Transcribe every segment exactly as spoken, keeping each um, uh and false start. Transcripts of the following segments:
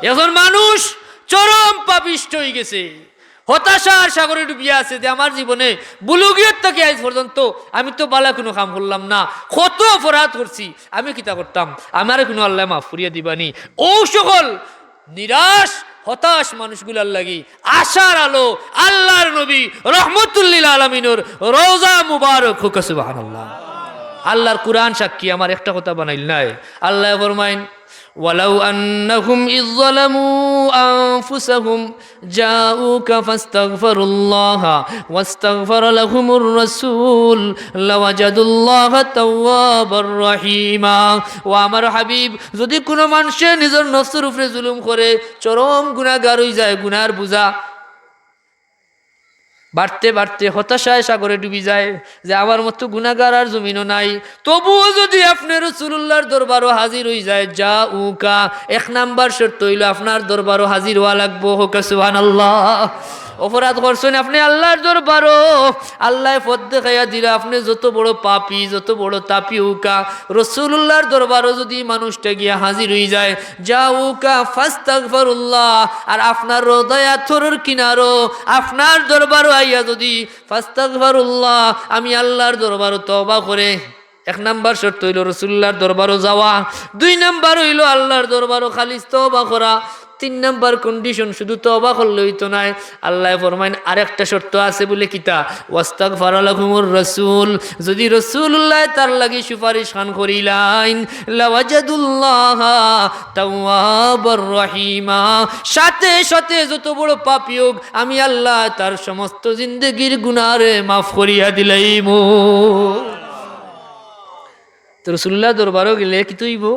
একজন মানুষ চরম পাপিষ্ঠ অইগেছে, হতাশার সাগরে ডুবিয়া আছে যে আমার জীবনে বুলুগিয়ত থাকি আইজ পর্যন্ত আমি তো বালা কুনু কাম করলাম না, কত অপরাধ করছি, আমি কিতা করতাম, আমারে কুনু আল্লায় মাফ করিয়া দিবানি। অউ সকল নিরাশ হতাশ মানুষগুলার লাগি আশার আলো আল্লার নবী রহমতুল্লিল আলামিনর রওজা মুবারক। হক্কা সুবহানাল্লাহ। আল্লার কুরআন সাক্ষী, আমার একটা কথা বানাইল নায়। আল্লায় ফরমাইন, ولو أنهم إذ ظلموا أنفسهم جاءوك فاستغفروا الله واستغفر لهم الرسول لوجدوا الله توابا رحيما। ও আমার হাবিব, যুদি কুনু মানষে নিজর নফসর উপরে জুলুম করে, চরম গুনাগার অইযায়, গুনার বুঝা বাড়তে বাড়তে হতাশায় সাগরে ডুবি যায় যে আমার মতো গুনাগার আর জমিনো নাই, তবুও যুদি আপনে রসুলুল্লার দরবারো হাজির অইযায়, جاءوك, এক নাম্বার শর্ত অইলো আপনার দরবারো হাজির অওয়া লাগবো। হক্কা সুবহানাল্লাহ। অপরাধ করছইন আপনে আল্লার দরবারো, আল্লায় পথ দেখাইয়া দিরা, আপনে যত বড় পাপী, যত বড় তাপী অউক্কা, রসুলুল্লার দরবারো যুদি মানুষটা গিয়া হাজির অইযায়, جاءوك فاستغفروا الله, আর আপনার রওজায়ে আতহরর কিনারো আপনার দরবারো আইয়া যুদি فاستغفروا الله, আমি আল্লার দরবারো তওবা করে, এক নাম্বার শর্ত অইলো রসুলুল্লার দরবারো যাওয়া, দুই নাম্বার অইলো আল্লার দরবারো খালিস তওবা করা, তিন নাম্বার condition, শুধু তওবা করলে অইতো নায়। আল্লায় ফরমাইন, আরেকটা শর্ত আছে বুলে, কিতা? واستغفر لهم الرسول, যুদি রসুলুল্লায় তার লাগি সুপারিশখান করিলাইন, لوجدوا الله توابا رحيما, সাথে সাথে যত বড় পাপী অউক, আমি আল্লায় তার সমস্ত জিন্দেগির গুনারে মাফ করিয়া দিলাইমু। তো রসুলুল্লার দরবারো গেলে কিতা অইবো?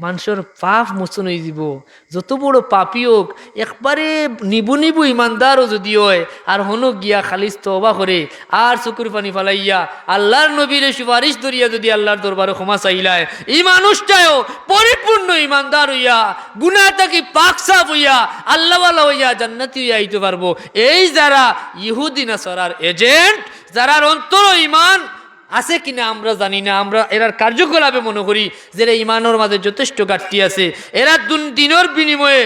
মানষর পাপ মোচন অইযিবো। যত বড় পাপী অউক, একবারে নিবু নিবু ইমানদারও যুদি অয়, আর হনো গিয়া খালিস তওবা করে, আর চকুর পানি ফালাইয়া আল্লার নবীরে সুপারিশ ধরিয়া যুদি আল্লার দরবারো ক্ষমা চাইলায়, ই মানুষটাও পরিপূর্ণ ইমানদার অইয়া, গুনা থাকি পাক সাফ অইয়া, আল্লাওয়ালা অইয়া, জান্নাতি অইয়া আইতো পারবো। এই যারা ইহুদি নাসারার agent, যারার অন্তরো ইমান আছে কিনা আমরা জানি না, আমরা এরার কার্যকলাপে মনো করি যে এরা ইমানর মাঝে যথেষ্ট ঘাটতি আছে। এরা দুন-, দিনর বিনিময়ে,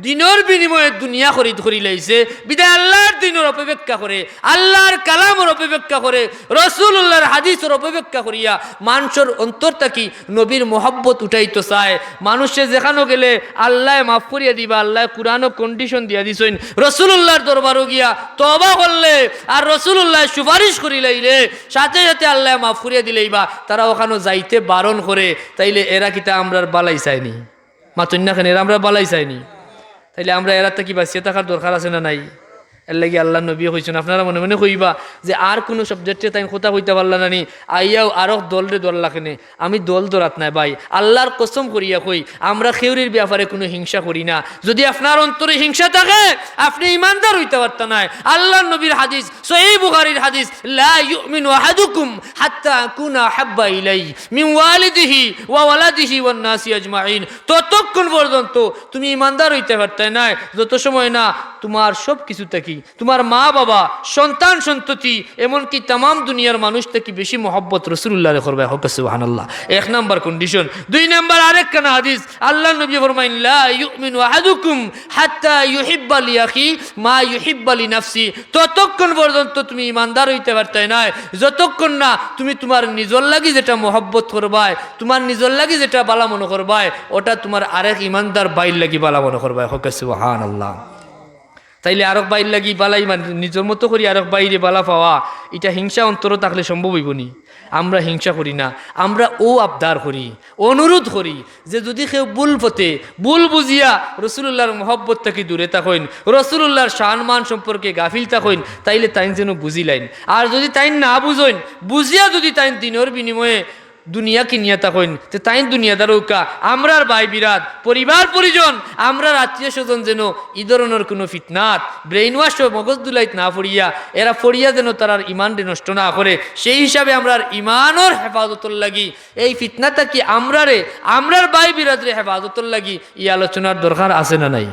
দিনর বিনিময়ে দুনিয়া খরিদ করিলাইছে, বিধায় আল্লার দিনর অপব্যাখ্যা করে, আল্লার কালামর অপব্যাখ্যা করে, রসুলুল্লার হাদিসর অপব্যাখ্যা করিয়া মানষর অন্তর থাকি নবীর মহব্বত উঠাইতো চায়। মানষে যেখানো গেলে আল্লায় মাফ করিয়া দিবা, আল্লায় কুরআনো condition দিয়া দিছইন, রসুলুল্লার দরবারো গিয়া তওবা করলে আর রসুলুল্লায় সুপারিশ করিলাইলে সাথে সাথে আল্লায় মাফ করিয়া দিলাইবা। তারা অখানো যাইতে বারণ করে, তাইলে এরা কিতা আমরার বালাই চায়নি? মাতইন না কেনে, এরা আমরার বালাই চায়নি? তাইলে আমরা এরার থাকি বাচিয়া থাকার দরকার আছে না নাই? এরলাগি আল্লার নবীয়ে কইছইন, আপনারা মনে মনে কইবা যে আর কুনু subject-এ তাইন কথা কইতা পারলা না নি, আইয়াও আরক দলরে ধরলা কেনে। আমি দল ধরাত নায় ভাই, আল্লার কসম করিয়া কই, আমরা কেউরির ব্যাপারে কুনু হিংসা করি না। যুদি আপনার অন্তরে হিংসা থাকে, আপনে ইমানদার অইতা পারতা নায়। আল্লার নবীর হাদিস, সহিহ বুখারীর হাদিস, لا يؤمن أحدكم حتى أكون أحب إليه من والده وولده والناس أجمعين। ততক্ষণ পর্যন্ত তুমি ইমানদার অইতা পারতায় নায়, যত সময় না তুমার সব কিছু থাকি, তুমার মা বাবা, সন্তান সন্ততি, এমনকি তামাম দুনিয়ার মানুষ থাকি বেশি মহব্বত রসুলুল্লারে করবায়। হক্কা সুবহানাল্লাহ। এক নাম্বার condition। দুই নাম্বার আরেকখান হাদিস, আল্লার নবী ফরমাইন, لا يؤمن أحدكم حتى يحب لأخيه ما يحب لنفسه। ততক্ষণ পর্যন্ত তুমি ইমানদার অইতা পারতায় নায়, যতক্ষণ না তুমি তুমার নিজর লাগি যেটা মহব্বত করবায়, তুমার নিজর লাগি যেটা বালা মনো করবায়, ওটা তুমার আরেক ইমানদার ভাইর লাগি বালা মনো করবায়। হক্কা সুবহানাল্লাহ। তাইলে আরক ভাইর লাগি বালা ইমান, নিজর মতো করি আরক ভাইরে বালা পাওয়া, ইটা হিংসা অন্তরো থাকলে সম্ভব অইবো নি? আমরা হিংসা করি না, আমরা অউ আবদার করি, অনুরোধ করি যে যুদি কেউ ভুল পথে, ভুল বুঝিয়া রসুলুল্লার মহব্বত থাকি দূরে থাকইন, রসুলুল্লার শান মান সম্পর্কে গাফিল থাকইন, তাইলে তাইন যেন বুঝিলাইন। আর যুদি তাইন না বুঝইন, বুঝিয়া যুদি তাইন দিনর বিনিময়ে দুনিয়া কিনিয়া থাকইন, তে তাইন দুনিয়াদার অউক্কা, আমরার ভাই বিরাদ, পরিবার পরিজন, আমরার আত্মীয় স্বজন যেন ই ধরনর কুনু ফিতনাত, brainwash অইয়া মগজ ধুলাইত না পড়িয়া, এরা পড়িয়া যেন তারার ইমানরে নষ্ট না করে। সেই হিসাবে আমরার ইমানর হেফাজতর লাগি, এই ফিতনা থাকি আমরারে, আমরার ভাই বিরাদরে হেফাজতর লাগি ই আলোচনার দরকার আছে না নাই?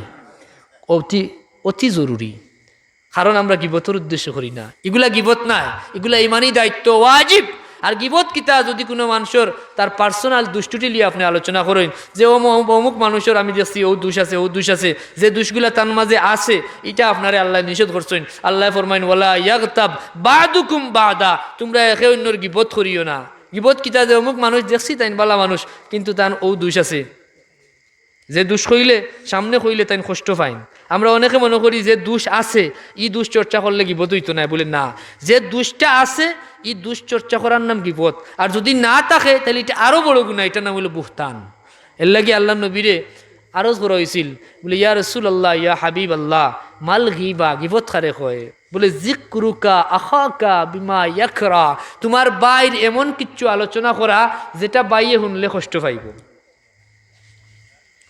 অতি, অতি জরুরি। কারণ আমরা গিবতর উদ্দেশ্য করি না। ইগুলা গিবত নায়, ইগুলা ইমানি দায়িত্ব, ওয়াজিব। আর গিবত কিতা? যুদি কুনু মানষর তার personal দুষ ত্রুটি লইয়া আপনে আলোচনা করইন যে অমু-, অমুক মানষর আমি দেখছি অউ দুষ আছে, অউ দুষ আছে, যে দুষগুলা তান মাজে আছে, ইটা আপনারে আল্লায় নিষেধ করছইন। আল্লায় ফরমাইন, "ওয়ালা ইয়াগতাব বাদুকুম বাদা", তুমরা একে অইন্যর গিবত করিও না। গিবত কিতা? যে অমুক মানুষ দেখছি তাইন বালা মানুষ, কিন্তু তান অউ দুষ আছে। যে দুষ কইলে, সামনে কইলে তাইন কষ্ট পাইন। আমরা অনেকে মনো করি যে দুষ আছে, ই দুষ চর্চা করলে গিবত অইতো নায়, বুলে না। যে দুষটা আছে, ই দুষ চর্চা করার নাম গিবত। আর যুদি না থাকে, তাইলে ইটা আরো বড় গুনা, ইটার নাম অইলো বুহতান। এরলাগি আল্লার নবীরে আরজ করা অইছিল, বুলে, "ইয়া রাসুলাল্লাহ, ইয়া হাবিবাল্লাহ, মাল গিবা, গিবত কারে কয়?" বুলে, "জিকরুকা আখাকা বিমা ইয়াকরা, তুমার ভাইর এমন কিচ্ছু আলোচনা করা যেটা ভাইয়ে হুনলে কষ্ট পাইবো।"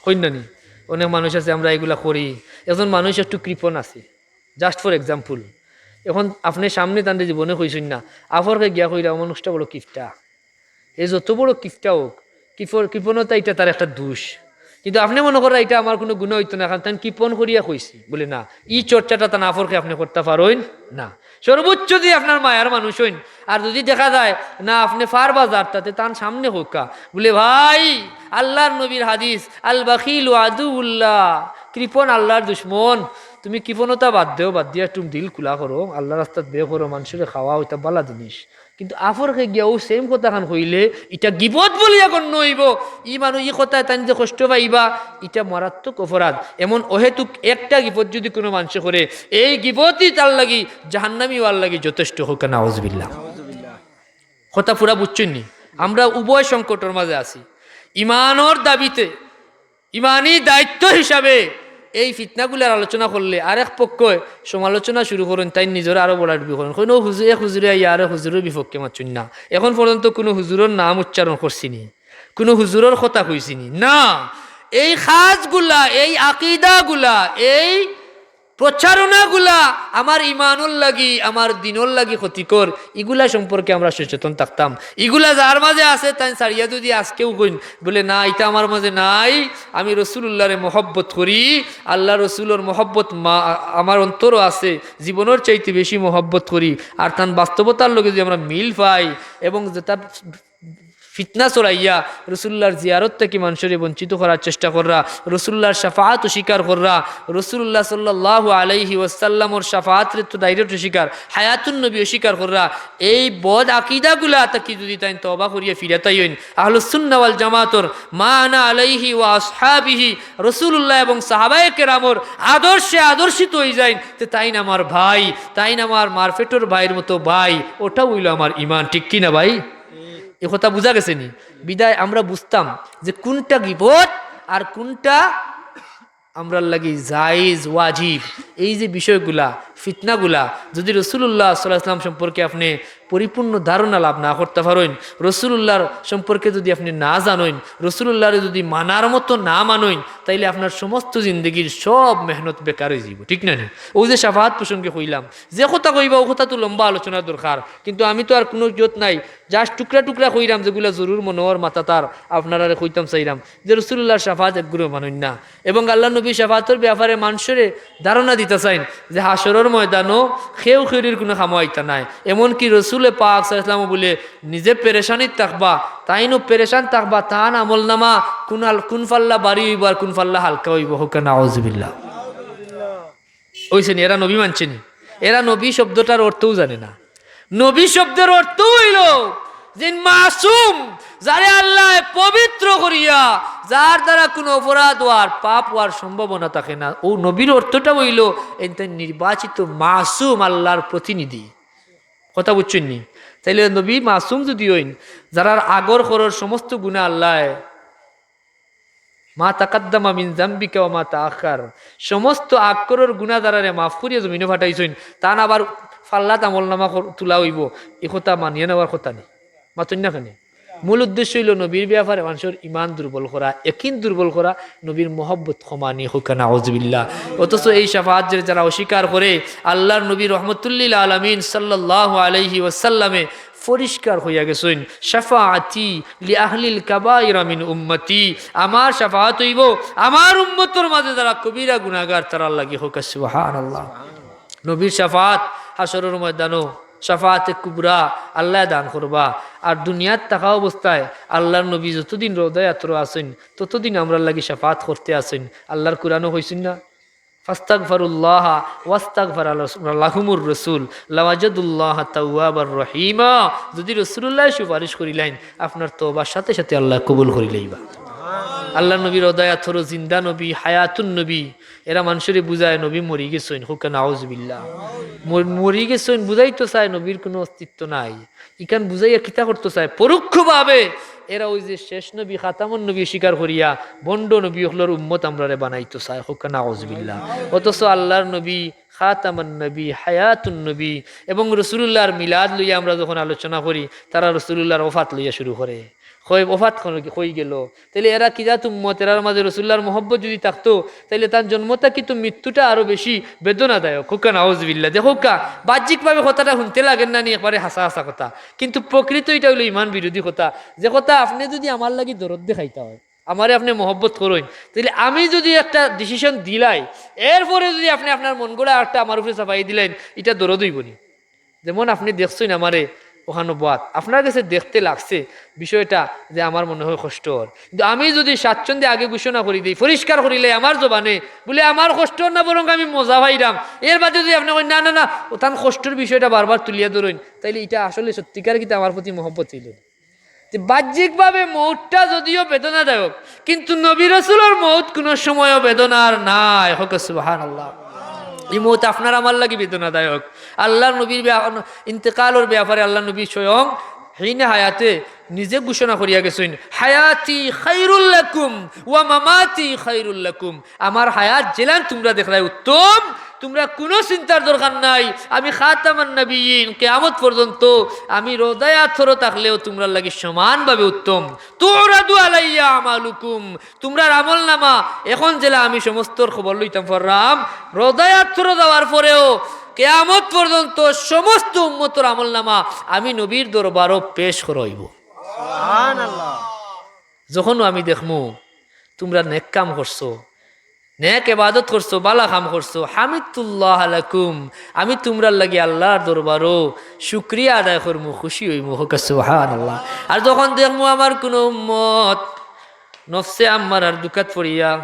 কইন না নি? অনেক মানুষ আছে, আমরা ইগুলা করি। একজন মানুষ একটু কৃপণ আছে, just for example, এখন আপনে সামনে তানরে জীবনে কইছইন না, আফরকে গিয়া কইরা, "ও মানুষটা বড় কিপটা।" এ যত বড় কিপটা অউক, কৃপণ-, কৃপণতা ইটা তার একটা দুষ। কিন্তু আপনে মনো কররা ইটা আমার কুনু গুনা অইতো না, কারণ তাইন কৃপণ করিয়া কইছি। বুলে না, ই চর্চাটা তান আফরকে আপনে করতা পারইন না। সর্বোচ্চ যুদি আপনার মায়ার মানুষ অইন, আর যুদি দেখা যায় না আপনে ফার বাজার, তাতে তান সামনে কউক্কা, বুলে, "ভাই, আল্লার নবীর হাদিস, আল বাখিলু আদুউল্লাহ, কৃপণ আল্লার দুশমন, তুমি কৃপণতা বাদ দেও, বাদ দিয়া একটু দিল খুলা করো, আল্লার রাস্তাত ব্যয় করো, মানষরে খাওয়াও, ইটা বালা জিনিস।" কিন্তু আফরকে গিয়া অউ same কথাখান কইলে ইটা গিবত বুলিয়া গণ্য অইবো। ই মানুষ, ই কথায় তাইন যে কষ্ট পাইবা, ইটা মারাত্মক অপরাধ। এমন অহেতুক একটা গিবত যুদি কুনু মানষে করে, এই গিবতই তার লাগি জাহান্নামী অওয়ার লাগি যথেষ্ট। কউক্কা নাউজুবিল্লাহ। কথা পুরা বুঝছইন নি? আমরা উভয় সংকটর মাজে আছি। ইমানর দাবিতে ইমানি দায়িত্ব হিসাবে এই ফিতনাগুলার আলোচনা করলে আরেক পক্ষে সমালোচনা শুরু করইন, তাইন নিজরে আরো বড়াডুবি করইন। কইন, "ও হুজুর, এক হুজুরে আইয়া আরেক হুজুরর বিপক্ষে মাতছইন না। এখন পর্যন্ত কুনু হুজুরর নাম উচ্চারণ করছি নি, কুনু হুজুরর কথা কইছি নি।" না, এই কাজগুলা, এই আকিদাগুলা, এই প্রচারণাগুলা আমার ইমানর লাগি, আমার দ্বীনর লাগি ক্ষতিকর, ইগুলা সম্পর্কে আমরা সচেতন থাকতাম। ইগুলা যার মাজে আছে, তাইন ছাড়িয়া যুদি আজকেও কইন, বুলে, "না, ইটা আমার মাজে নাই, আমি রসুলুল্লাহরে মহব্বত করি, আল্লার রসুলর মহব্বত মা-, আমার অন্তরো আছে, জীবনর চাইতে বেশি মহব্বত করি", আর তান বাস্তবতার লগে যুদি আমরা মিল পাই এবং যেটা ফিতনা ছড়াইয়া রসুলুল্লাহর জিয়ারত থাকি মানষরে বঞ্চিত করার চেষ্টা কররা, রসুলুল্লাহর শাফাআত অস্বীকার কররা, রসুলুল্লাহ সাল্লাল্লাহু আলাইহি ওয়াসাল্লামর শাফাআতরে তো direct অস্বীকার, হায়াতুন নবী অস্বীকার কররা, এই বদ আকিদাগুলা থাকি যুদি তাইন তওবা করিয়া ফিরাত আইন, আহলুস সুন্নাহ ওয়াল জামাতর মা আনা আলাইহি ওয়া আসহাবিহি, রসুলুল্লাহ এবং সাহাবায়ে কেরামর আদর্শে আদর্শিত অইযাইন, তে তাইন আমার ভাই, তাইন আমার মারফেটর ভাইর মতো ভাই, ওটাউ অইলো আমার ইমান, ঠিক কি না ভাই? ই কথা বুঝা গেছে নি? বিদায় আমরা বুঝতাম যে কুনটা গিবত আর কুনটা আমরার লাগি জায়েজ, ওয়াজিব। এই যে বিষয়গুলা, ফিতনাগুলা, যুদি রসুলুল্লাহ সাল্লাল্লাহু আলাইহি ওয়াসাল্লাম সম্পর্কে আপনে পরিপূর্ণ ধারণা লাভ না করতা পারইন, রসুলুল্লাহর সম্পর্কে যুদি আপনে না জানইন, রসুলুল্লাহরে যুদি মানার মতো না মানইন, তাইলে আপনার সমস্ত জিন্দেগির সব মেহনত বেকার অইযিবো, ঠিক না নি? অউ যে শাফাআত প্রসঙ্গে কইলাম, যে কথা কইবা অউ কথা তো লম্বা আলোচনার দরকার, কিন্তু আমি তো আর কুনু ইয়ত নাই, just টুকরা টুকরা কইরাম যেগুলা জরুর মনো অর মাথাত আর আপনারারে কইতাম চাইরাম যে রসুলুল্লাহর শাফাআত একগুরে মানইন না এবং আল্লার নবীর শাফাআতর ব্যাপারে মানষরে ধারণা দিতা চাইন যে হাশরর ময়দানো কেউ কেউরির কুনু কামো আইতা নায়। এমনকি রসুলে পাক সাল্লাল্লাহু আলাইহি ওয়াসাল্লাম বুলে নিজে পেরেশানিত থাকবা, তাইনও পেরেশান থাকবা, তান আমলনামা কুন আল-, কুন পাল্লা ভারি অইবো আর কুন পাল্লা হালকা অইবো। কউক্কা নাউজুবিল্লাহ। অইছে নি? এরা নবী মানছে নি? এরা নবী শব্দটার অর্থও জানে না। নবী শব্দর অর্থ অইলো যে মাসুম, যারে আল্লায় পবিত্র করিয়া, যার দ্বারা কুনু অপরাধ অওয়ার, পাপ অওয়ার সম্ভাবনা থাকে না। অউ নবীর অর্থটা অইলো এনতে নির্বাচিত মাসুম, আল্লার প্রতিনিধি। কথা বুঝছইন নি? তাইলে নবী মাসুম যুদি অইন, যারার আগর করর সমস্ত গুনা আল্লায় মা তাকাদ্দামা মিন জাম্বিকা ওয়া মা তাআখার, সমস্ত আগর গুনা যারারে মাফ করিয়া জমিনো পাঠাইছইন, তান আবার পাল্লাত আমলনামা কর-, তুলা অইবো, ই কথা মানিয়া নেওয়ার কথা নি। মাতইন না কেনে? মূল উদ্দেশ্য অইলো নবীর ব্যাপারে মানষর ইমান দুর্বল করা, একিন দুর্বল করা, নবীর মহব্বত কমানি। কউক্কা নাউজুবিল্লাহ। অথচ এই শাফাআত যে যারা অস্বীকার করে, আল্লার নবী রহমতুল্লিল আলামিন সাল্লাল্লাহু আলাইহি ওয়াসাল্লামে পরিষ্কার কইয়া গেছইন, "শাফাআতি লি আহলিল কাবাইরা মিন উম্মতি", আমার শাফাআত অইবো আমার উম্মতর মাজে যারা কবিরা গুনাগার তারার লাগি। কউক্কা সুবহানাল্লাহ। নবীর শাফাআত হাশরর ময়দানো শাফাআতে কুবরা আল্লায় দান করবা। আর দুনিয়াত থাকা অবস্থায় আল্লার নবী যতদিন রওজায়ে আতহরো আছইন, ততদিন আমরার লাগি শাফাআত করতে আছইন। আল্লার কুরআনো কইছইন না, "ফাস্তাগফারুল্লাহা ওয়াস্তাগফার লাহুমুর রাসূল লাওয়াজাদুল্লাহা তাওয়াবার রহিমা।" যদি রাসূলুল্লায় সুপারিশ করিলাইন, আপনার তওবার সাথে সাথে আল্লায় কবুল করিলাইবা। আল্লার নবী রওজায়ে আতহরো, জিন্দা নবী, হায়াতুন নবী। এরা মানষরে বুঝায় নবী মরি গেছইন, কউক্কা নাউজুবিল্লাহ। মর-, মরি গেছইন বুঝাইতো চায় নবীর কুনু অস্তিত্ব নাই। ইখান বুঝাইয়া কিতা করতো চায়? পরোক্ষভাবে এরা ওই যে শেষ নবী, খাতামুন নবী স্বীকার করিয়া ভণ্ড নবী অকলর উম্মত আমরারে বানাইতো চায়, কউক্কা নাউজুবিল্লাহ। অথচ আল্লার নবী খাতামুন নবী, হায়াতুন নবী এবং রাসূলুল্লাহর মিলাদ লইয়া আমরা যখন আলোচনা করি, তারা রাসূলুল্লাহর ওফাত লইয়া শুরু করে। কয় ওফাত কই গেল? তাইলে এরা কি জাত উম্মত? এরার মাঝে রাসূলুল্লাহর মহব্বত যদি থাকতো, তাইলে তান জন্ম থাকি তো মৃত্যুটা আরো বেশি বেদনাদায়ক। কউক্কা নাউজুবিল্লাহ। দেখউক্কা, বাহ্যিকভাবে কথাটা হুনতে লাগের না নি, একবারে হাছা হাছা কথা, কিন্তু প্রকৃত ইটা অইলো ইমান বিরোধী কথা। যে কথা, আপনে যদি আমার লাগি দরদ দেখাইতা অয়, আমারে আপনে মহব্বত করইন, তাইলে আমি যদি একটা decision দিলাই, এরপরে যদি আপনে আপনার মন গড়া আরটা আমার উপরে চাপাই দিলাইন, ইটা দরদ অইবো নি? যেমন আপনে দেখছইন আমারে অখানো বওয়াত, আপনার গেছে দেখতে লাগছে বিষয়টা যে আমার মনে হয় কষ্ট অর, কিন্তু আমি যদি স্বাচ্ছন্দ্যে আগে ঘোষণা করি দেই, পরিষ্কার করিলাই আমার জবানে, বুলে আমার কষ্ট অর না, বরং আমি মজা পাইরাম, এর বাদে যদি আপনে কইন, "না, না, না, অতান কষ্টর বিষয়টা বারবার তুলিয়া ধরইন", তাইলে ইটা আসলে সত্যিকার কিন্তু আমার প্রতি মহব্বত অইলো না। তে বাহ্যিকভাবে মউতটা যদিও বেদনাদায়ক, কিন্তু নবী রাসূলর মউত কুনু সময়ও বেদনার নায়। কউক্কা সুবহানাল্লাহ। ই মউত আপনার আমার লাগি বেদনাদায়ক। আল্লার নবীর ব্যাপ-, ইন্তেকালর ব্যাপারে আল্লার নবী স্বয়ং হিনে হায়াতে নিজে ঘোষণা করিয়া গেছইন, "হায়াতি খায়রুল লাকুম ওয়া মামাতি খায়রুল লাকুম।" আমার হায়াত যেলান তুমরা দেখরায় উত্তম, তুমরা কুনু চিন্তার দরকার নাই। আমি খাতামান নাবিয়্যিন, কিয়ামত পর্যন্ত আমি রওজায়ে আতহরো থাকলেও তুমরার লাগি সমানভাবে উত্তম। তুরাদু আলাইয়া আমালুকুম, তুমরার আমলনামা এখন যেলা আমি সমস্তর খবর লইতাম পাররাম, রওজায়ে আতহরো যাওয়ার পরেও কিয়ামত পর্যন্ত সমস্ত উম্মতর আমলনামা আমি নবীর দরবারো পেশ করা অইবো। সুবহানাল্লাহ। যখনও আমি দেখমু তুমরা নেক কাম করছো, নেক ইবাদত করছো, বালা কাম করছো, হামিদতুল্লাহ লাকুম, আমি তুমরার লাগি আল্লার দরবারো শুকরিয়া আদায় করমু, খুশি অইমু। কউক্কা সুবহানাল্লাহ। আর যখন দেখমু আমার কুনু উম্মত নফসে আম্মারার ধুকাত পড়িয়া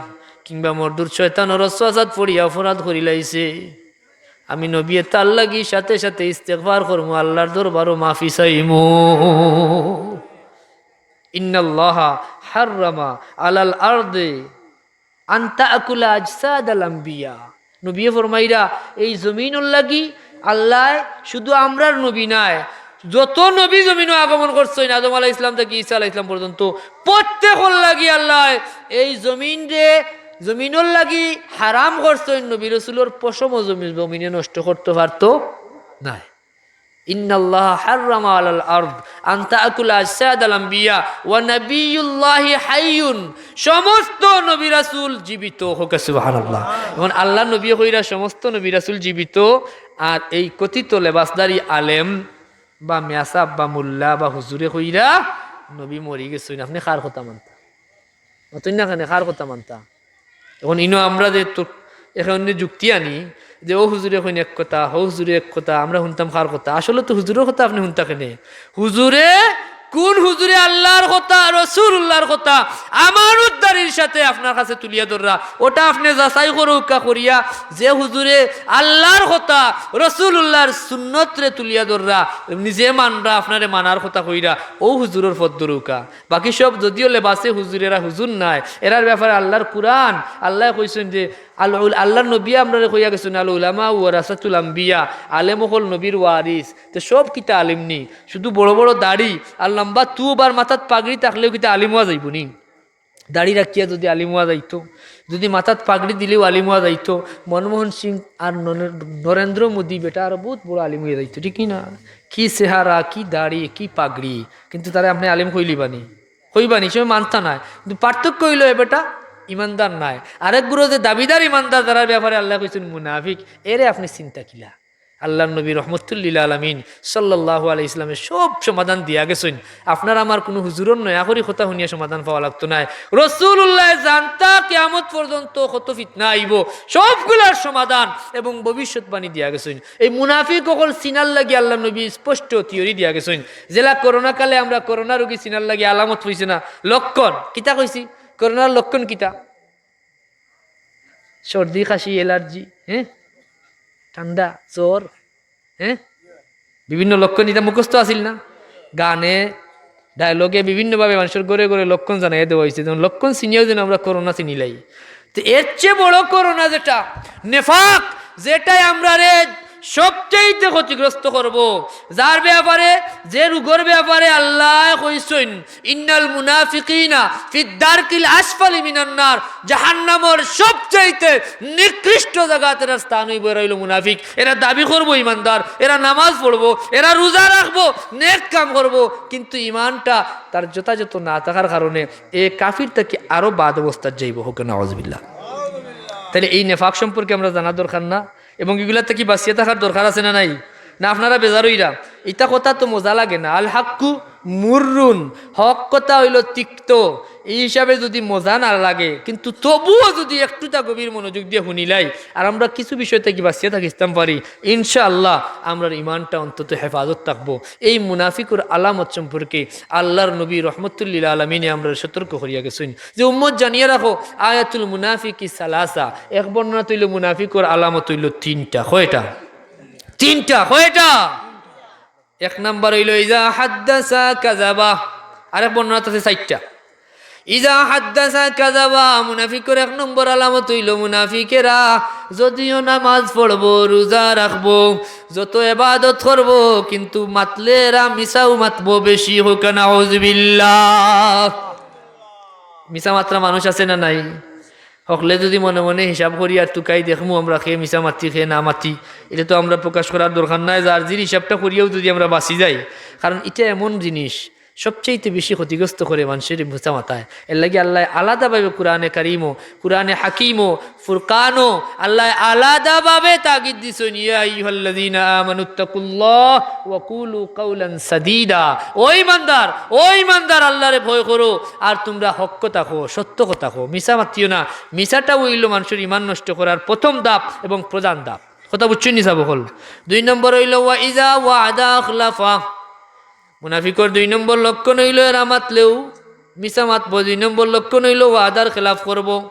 কিংবা মরদুর শয়তানর ওয়াসওয়াসাত পড়িয়া অপরাধ করিলাইছে, আমি নবীয়ে তার লাগি সাথে সাথে ইস্তেগফার করমু, আল্লার দরবারো মাফি চাইমু। ইন্নাল্লাহা হাররামা আলাল আরদি আন তাকুলা আজসাদাল আম্বিয়া। নবীয়ে ফরমাইরা, এই জমিনর লাগি আল্লায় শুধু আমরার নবী নায়, যত নবী জমিনো আগমন করছইন, আদম আলাইহিস সালাম থাকি ঈসা আলাইহিস সালাম পর্যন্ত, প্রত্যেকর লাগি আল্লায় এই জমিনরে, জমিনর লাগি হারাম করছইন, নবী রাসূলর পশমও জমি-, জমিনে নষ্ট করতো পারতো নায়। ইন্নাল্লাহা হাররামা আলাল আরদ আন তাকুলা আজসাদাল আম্বিয়া ওয়া নাবিয়্যুল্লাহি হাইয়ুন। সমস্ত নবী রাসূল জীবিত। কউক্কা সুবহানাল্লাহ। এখন আল্লার নবীয়ে কইরা সমস্ত নবী রাসূল জীবিত, আর এই কথিত লেবাসধারী আলেম বা মেসাব বা মোল্লা বা হুজুরে কইরা নবী মরি গেছইন। আপনে কার কথা মানতা? মাতইন না কেনে, কার কথা মানতা? এখন ইনো আমরা যে তো, এখন যুক্তি আনি যে অউ হুজুরে কইন এক কথা, হউ হুজুরে এক কথা, আমরা হুনতাম কার কথা? আসলে তো হুজুরর কথা আপনে হুনতা কেনে? হুজুরে, কুন হুজুরে আল্লার কথা, রাসূলুল্লাহর কথা আমানতদারির সাথে আপনার কাছে তুলিয়া ধররা, ওটা আপনে যাচাই করউক্কা করিয়া, যে হুজুরে আল্লার কথা, রাসূলুল্লাহর সুন্নতরে তুলিয়া ধররা, নিজে মানরা, আপনারে মানার কথা কইরা, অউ হুজুরর পথ ধরউক্কা। বাকি সব যদিও লেবাসে হুজুর, এরা হুজুর নায়, এরার ব্যাপারে আল্লার কুরআন, আল্লায় কইছইন যে আল উল-, আল্লার নবীয়ে আমরারে কইয়া গেছইন, "আল উলামা ওয়ারাসাতুল আম্বিয়া", আলেম অকল নবীর ওয়ারিস। তে সব কিতা আলিম নি? শুধু বড় বড় দাড়ি আর লম্বা তুব আর মাথাত পাগড়ি থাকলেও কিতা আলিম অওয়া যাইবো নি? দাড়ি রাখিয়া যদি আলিম অওয়া যাইতো, যদি মাথাত পাগড়ি দিলেও আলিম অওয়া যাইতো, মনমোহন সিং আর ননে-, নরেন্দ্র মোদী বেটা আরো বউত বড় আলিম অইয়া যাইতো, ঠিক কি না? কি চেহারা, কি দাড়ি, কি পাগড়ি, কিন্তু তারে আপনে আলিম কইলিবা নি? কইবা নি, সে মানতা নায়। কিন্তু পার্থক্য অইলো, এ বেটা ইমানদার নায়। আরেক গুরু যে দাবিদার ইমানদার, যারার ব্যাপারে আল্লায় কইছইন মুনাফিক, এরে আপনে চিনতা কিলা? আল্লাহর নবী রহমতুল্লিল আলামিন সাল্লাল্লাহু আলাইহি ইসলামে সব সমাধান দিয়া গেছইন। আপনার আমার কুনু হুজুরর নয়া করি কথা হুনিয়া সমাধান পাওয়া লাগতো নায়। রসুলুল্লাহ জানতা কিয়ামত পর্যন্ত কত ফিতনা আইবো, সবগুলার সমাধান এবং ভবিষ্যৎবাণী দিয়া গেছইন। এই মুনাফিক অকল চিনার লাগি আল্লাহর নবী স্পষ্ট থিওরি দিয়া গেছইন। যেলা করোনা কালে আমরা করোনা রোগী চিনার লাগি আলামত পাইছি না, লক্ষণ কিতা কইছি? করোনার লক্ষণ কিতা? সর্দি, কাশি, অ্যালার্জি, হ্যাঁ, ঠান্ডা, জ্বর, হ্যাঁ, বিভিন্ন লক্ষণ ইতা মুখস্থ আছিল না? গানে, ডায়লগে বিভিন্নভাবে মানষর ঘরে ঘরে লক্ষণ জানাইয়া দেওয়া অইছে। যেমন লক্ষণ চিনিয়াও যেন আমরা করোনা চিনিলাই। তো এর চেয়ে বড় করোনা যেটা, নেফাক, যেটাই আমরারে সবচাইতে ক্ষতিগ্রস্ত করবো, যার ব্যাপারে, যে রোগর ব্যাপারে আল্লায় কইছইন, "ইন্নাল মুনাফিকিনা ফিদ দারকিল আসফালি মিনান নার", জাহান্নামর সবচাইতে নিকৃষ্ট জাগাত এরার স্থান অইবো, এরা অইলো মুনাফিক। এরা দাবি করবো ইমানদার, এরা নামাজ পড়বো, এরা রোজা রাখবো, নেক কাম করবো, কিন্তু ইমানটা তার যথাযথ না থাকার কারণে এ কাফির থাকি আরো বাদ অবস্থাত যাইবো, হউক্কা নাউজুবিল্লাহ। তাইলে এই নেফাক সম্পর্কে আমরা জানা দরকার না? এবং ইগুলা থাকি বাঁচিয়া থাকার দরকার আছে না নাই? না আপনারা বেজার অইরা? ইতা কথা তো মজা লাগে না। আল হাক্কু মুররুন, হক কথা অইলো তিক্ত। এই হিসাবে যুদি মজা না লাগে, কিন্তু তবুও যুদি একটুতা গভীর মনোযোগ দিয়া হুনিলাই, আর আমরা কিছু বিষয় থাকি বাঁচিয়া থাকিতাম পারি, ইনশাআল্লাহ আমরার ইমানটা অন্তত হেফাজত থাকবো। এই মুনাফিকর আলামত সম্পর্কে আল্লাহর নবী রহমতুল্লিল আলামিনে আমরারে সতর্ক করিয়া গেছইন যে, উম্মত জানিয়া রাখো, আয়াতুল মুনাফিকি সালাসা, এক বর্ণনাত অইলো মুনাফিকর আলামত অইলো তিনটা। কয়টা? তিনটা। কয়টা? এক নাম্বার অইলো ইজা হাদ্দাসা কাযাবা, আরেক বর্ণনাত আছে চাইরটা। ইজা হাদ্দাসা কাযাবা, মুনাফিকর এক নম্বর আলামত অইলো মুনাফিকেরা যদিও নামাজ পড়বো, রোজা রাখবো, যত এবাদত করবো, কিন্তু মাতলে এরা মিছাউ মাতবো বেশি, হউক্কা নাউজুবিল্লাহ। মিছা মাতরা মানুষ আছে না নাই? হকলে যুদি মনে মনে হিসাব করি আর তুকাই দেখমু আমরা কে মিছা মাতি, কে না মাতি, ইটা তো আমরা প্রকাশ করার দরকার নাই। যার যির হিসাবটা করিয়াও যুদি আমরা বাঁচি যাই, কারণ ইটা এমন জিনিস, সবচাইতে বেশি ক্ষতিগ্রস্ত করে মানষরে মিছা মাতায়। এরলাগি আল্লায় আলাদাভাবে কুরআনে কারীমো, কুরআনে হাকীমো, ফুরকানো আল্লায় আলাদাভাবে তাগিদ দিছইন, "ইয়া আইয়ুহাল্লাযীনা আমানুত্তাকুল্লাহ ওয়া কুলু কাওলান সাদীদা।" ও ইমানদার, ও ইমানদার, আল্লারে ভয় করো, আর তুমরা হক কথা কও, সত্য কথা কও, মিছা মাতিও না। মিছাটা অইলো মানষর ইমান নষ্ট করার প্রথম ধাপ এবং প্রধান ধাপ। কথা বুঝছইন নি সাব অকল? দুই নম্বর অইলো, "ওয়া ইযা ওয়া'আদা আখলাফা।" মুনাফিকর দুই নম্বর লক্ষণ অইলো এরা মাতলেউ মিছা মাতবো, দুই নম্বর লক্ষণ অইলো ওয়াদার খেলাফ করবো।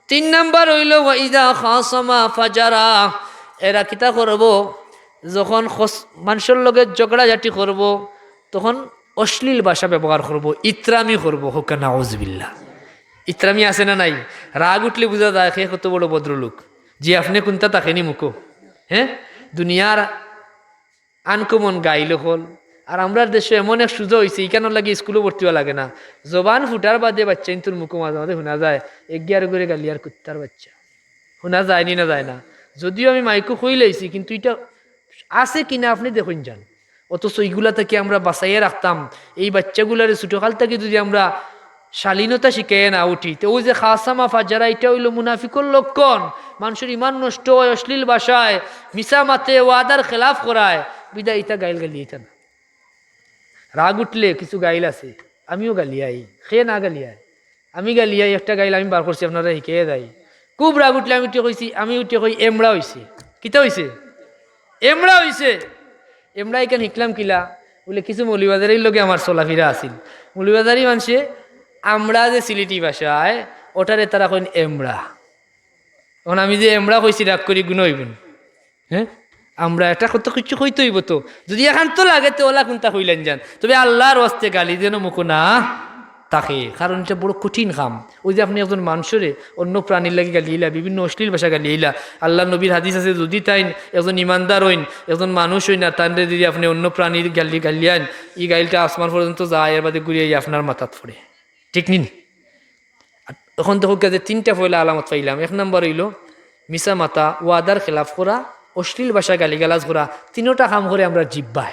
তিন নম্বর অইলো, "ওয়া ইযা খাসামা ফাজারা।" এরা কিতা করবো? যখন খস-, মানষর লগে ঝগড়াঝাটি করবো, তখন অশ্লীল ভাষা ব্যবহার করবো, ইতরামি করবো। হউক্কা নাউজুবিল্লাহ। ইতরামি আছে না নাই? রাগ উঠলে বুঝা যায় কে কত বড় ভদ্রলোক। জি, আপনে কুনটা থাকেনি মুখো? হ্যাঁ, দুনিয়ার আনকমন গাইল অকল। আর আমরার দেশো এমন এক সুজা অইছে, ইখানর লাগি স্কুলো ভর্তি অওয়া লাগে না। জবান ফুটার বাদে বাইচ্চাইন্তর মুখো মাঝে মাঝে হুনা যায়, "এগিয়ার ঘরে গালিয়ার কুত্তার বাইচ্চা।" হুনা যায়নি না যায় না? যদিও আমি মাইকো কইলাইছি, কিন্তু ইটা আছে কিনা আপনে দেখইন যান। অথচ ইগুলা থাকি আমরা বাঁচাইয়া রাখতাম। এই বাইচ্চাগুলারে ছোটকাল থাকি যুদি আমরা শালীনতা শিখাইয়া না উঠি, তে অউ যে খাসামা ফাজারা, ইটা অইলো মুনাফিকর লক্ষণ। মানষর ইমান নষ্ট অয় অশ্লীল ভাষায়, মিছা মাতে, ওয়াদার খেলাফ করায়, বিদায় ইতা গাইল গালিয়াইতা না। রাগ উঠলে কিছু গাইল আছে, আমিও গালিয়াই, কে না গালিয়ায়? আমি গালিয়াই, একটা গাইল আমি বার করছি, আপনারারে হিকাইয়া যাই। খুব রাগ উঠলে আমি উঠে কইছি, আমি উঠে কই, "এমড়া অইছে।" কিতা অইছে? এমড়া অইছে। এমড়া ইখান হিকলাম কিলা? বুলে, কিছু মৌলভীবাজারির লগে আমার চলাফিরা আছিল। মৌলভীবাজারি মানষে আমরা যে সিলেটি ভাষায়, ওটারে তারা কইন এমড়া। অখন আমি যে এমড়া কইছি, রাগ করি গুনা অইবো নি? হ্যাঁ, আমরা এটা কত কিছু কইতে অইবো তো। যুদি একান্ত লাগে, তে অলা কুনটা কইলাইন যান। তবে আল্লার ওয়াস্তে গালি যেন মুখো না থাকে, কারণ ইটা বড় কঠিন কাম। অউ যে আপনে একজন মানষরে অন্য প্রাণীর লাগি গালিয়াইলা, বিভিন্ন অশ্লীল ভাষা গালিয়াইলা। আল্লার নবীর হাদিস আছে, যুদি তাইন একজন ইমানদার অইন, একজন মানুষ অইন, আর তানরে যুদি আপনে অন্য প্রাণীর গালি গালিয়াইন, ই গাইলটা আসমান পর্যন্ত যায়, এর বাদে ঘুরিয়া আইয়া আপনার মাথাত পড়ে। ঠিক নি? আর অখন দেখউক্কা যে তিনটা পয়লা আলামত পাইলাম। এক নাম্বার অইলো মিছা মাতা, ওয়াদার খেলাফ করা, অশ্লীল ভাষা গালিগালাজ করা, তিনোটা কাম করে আমরার জিব্বায়।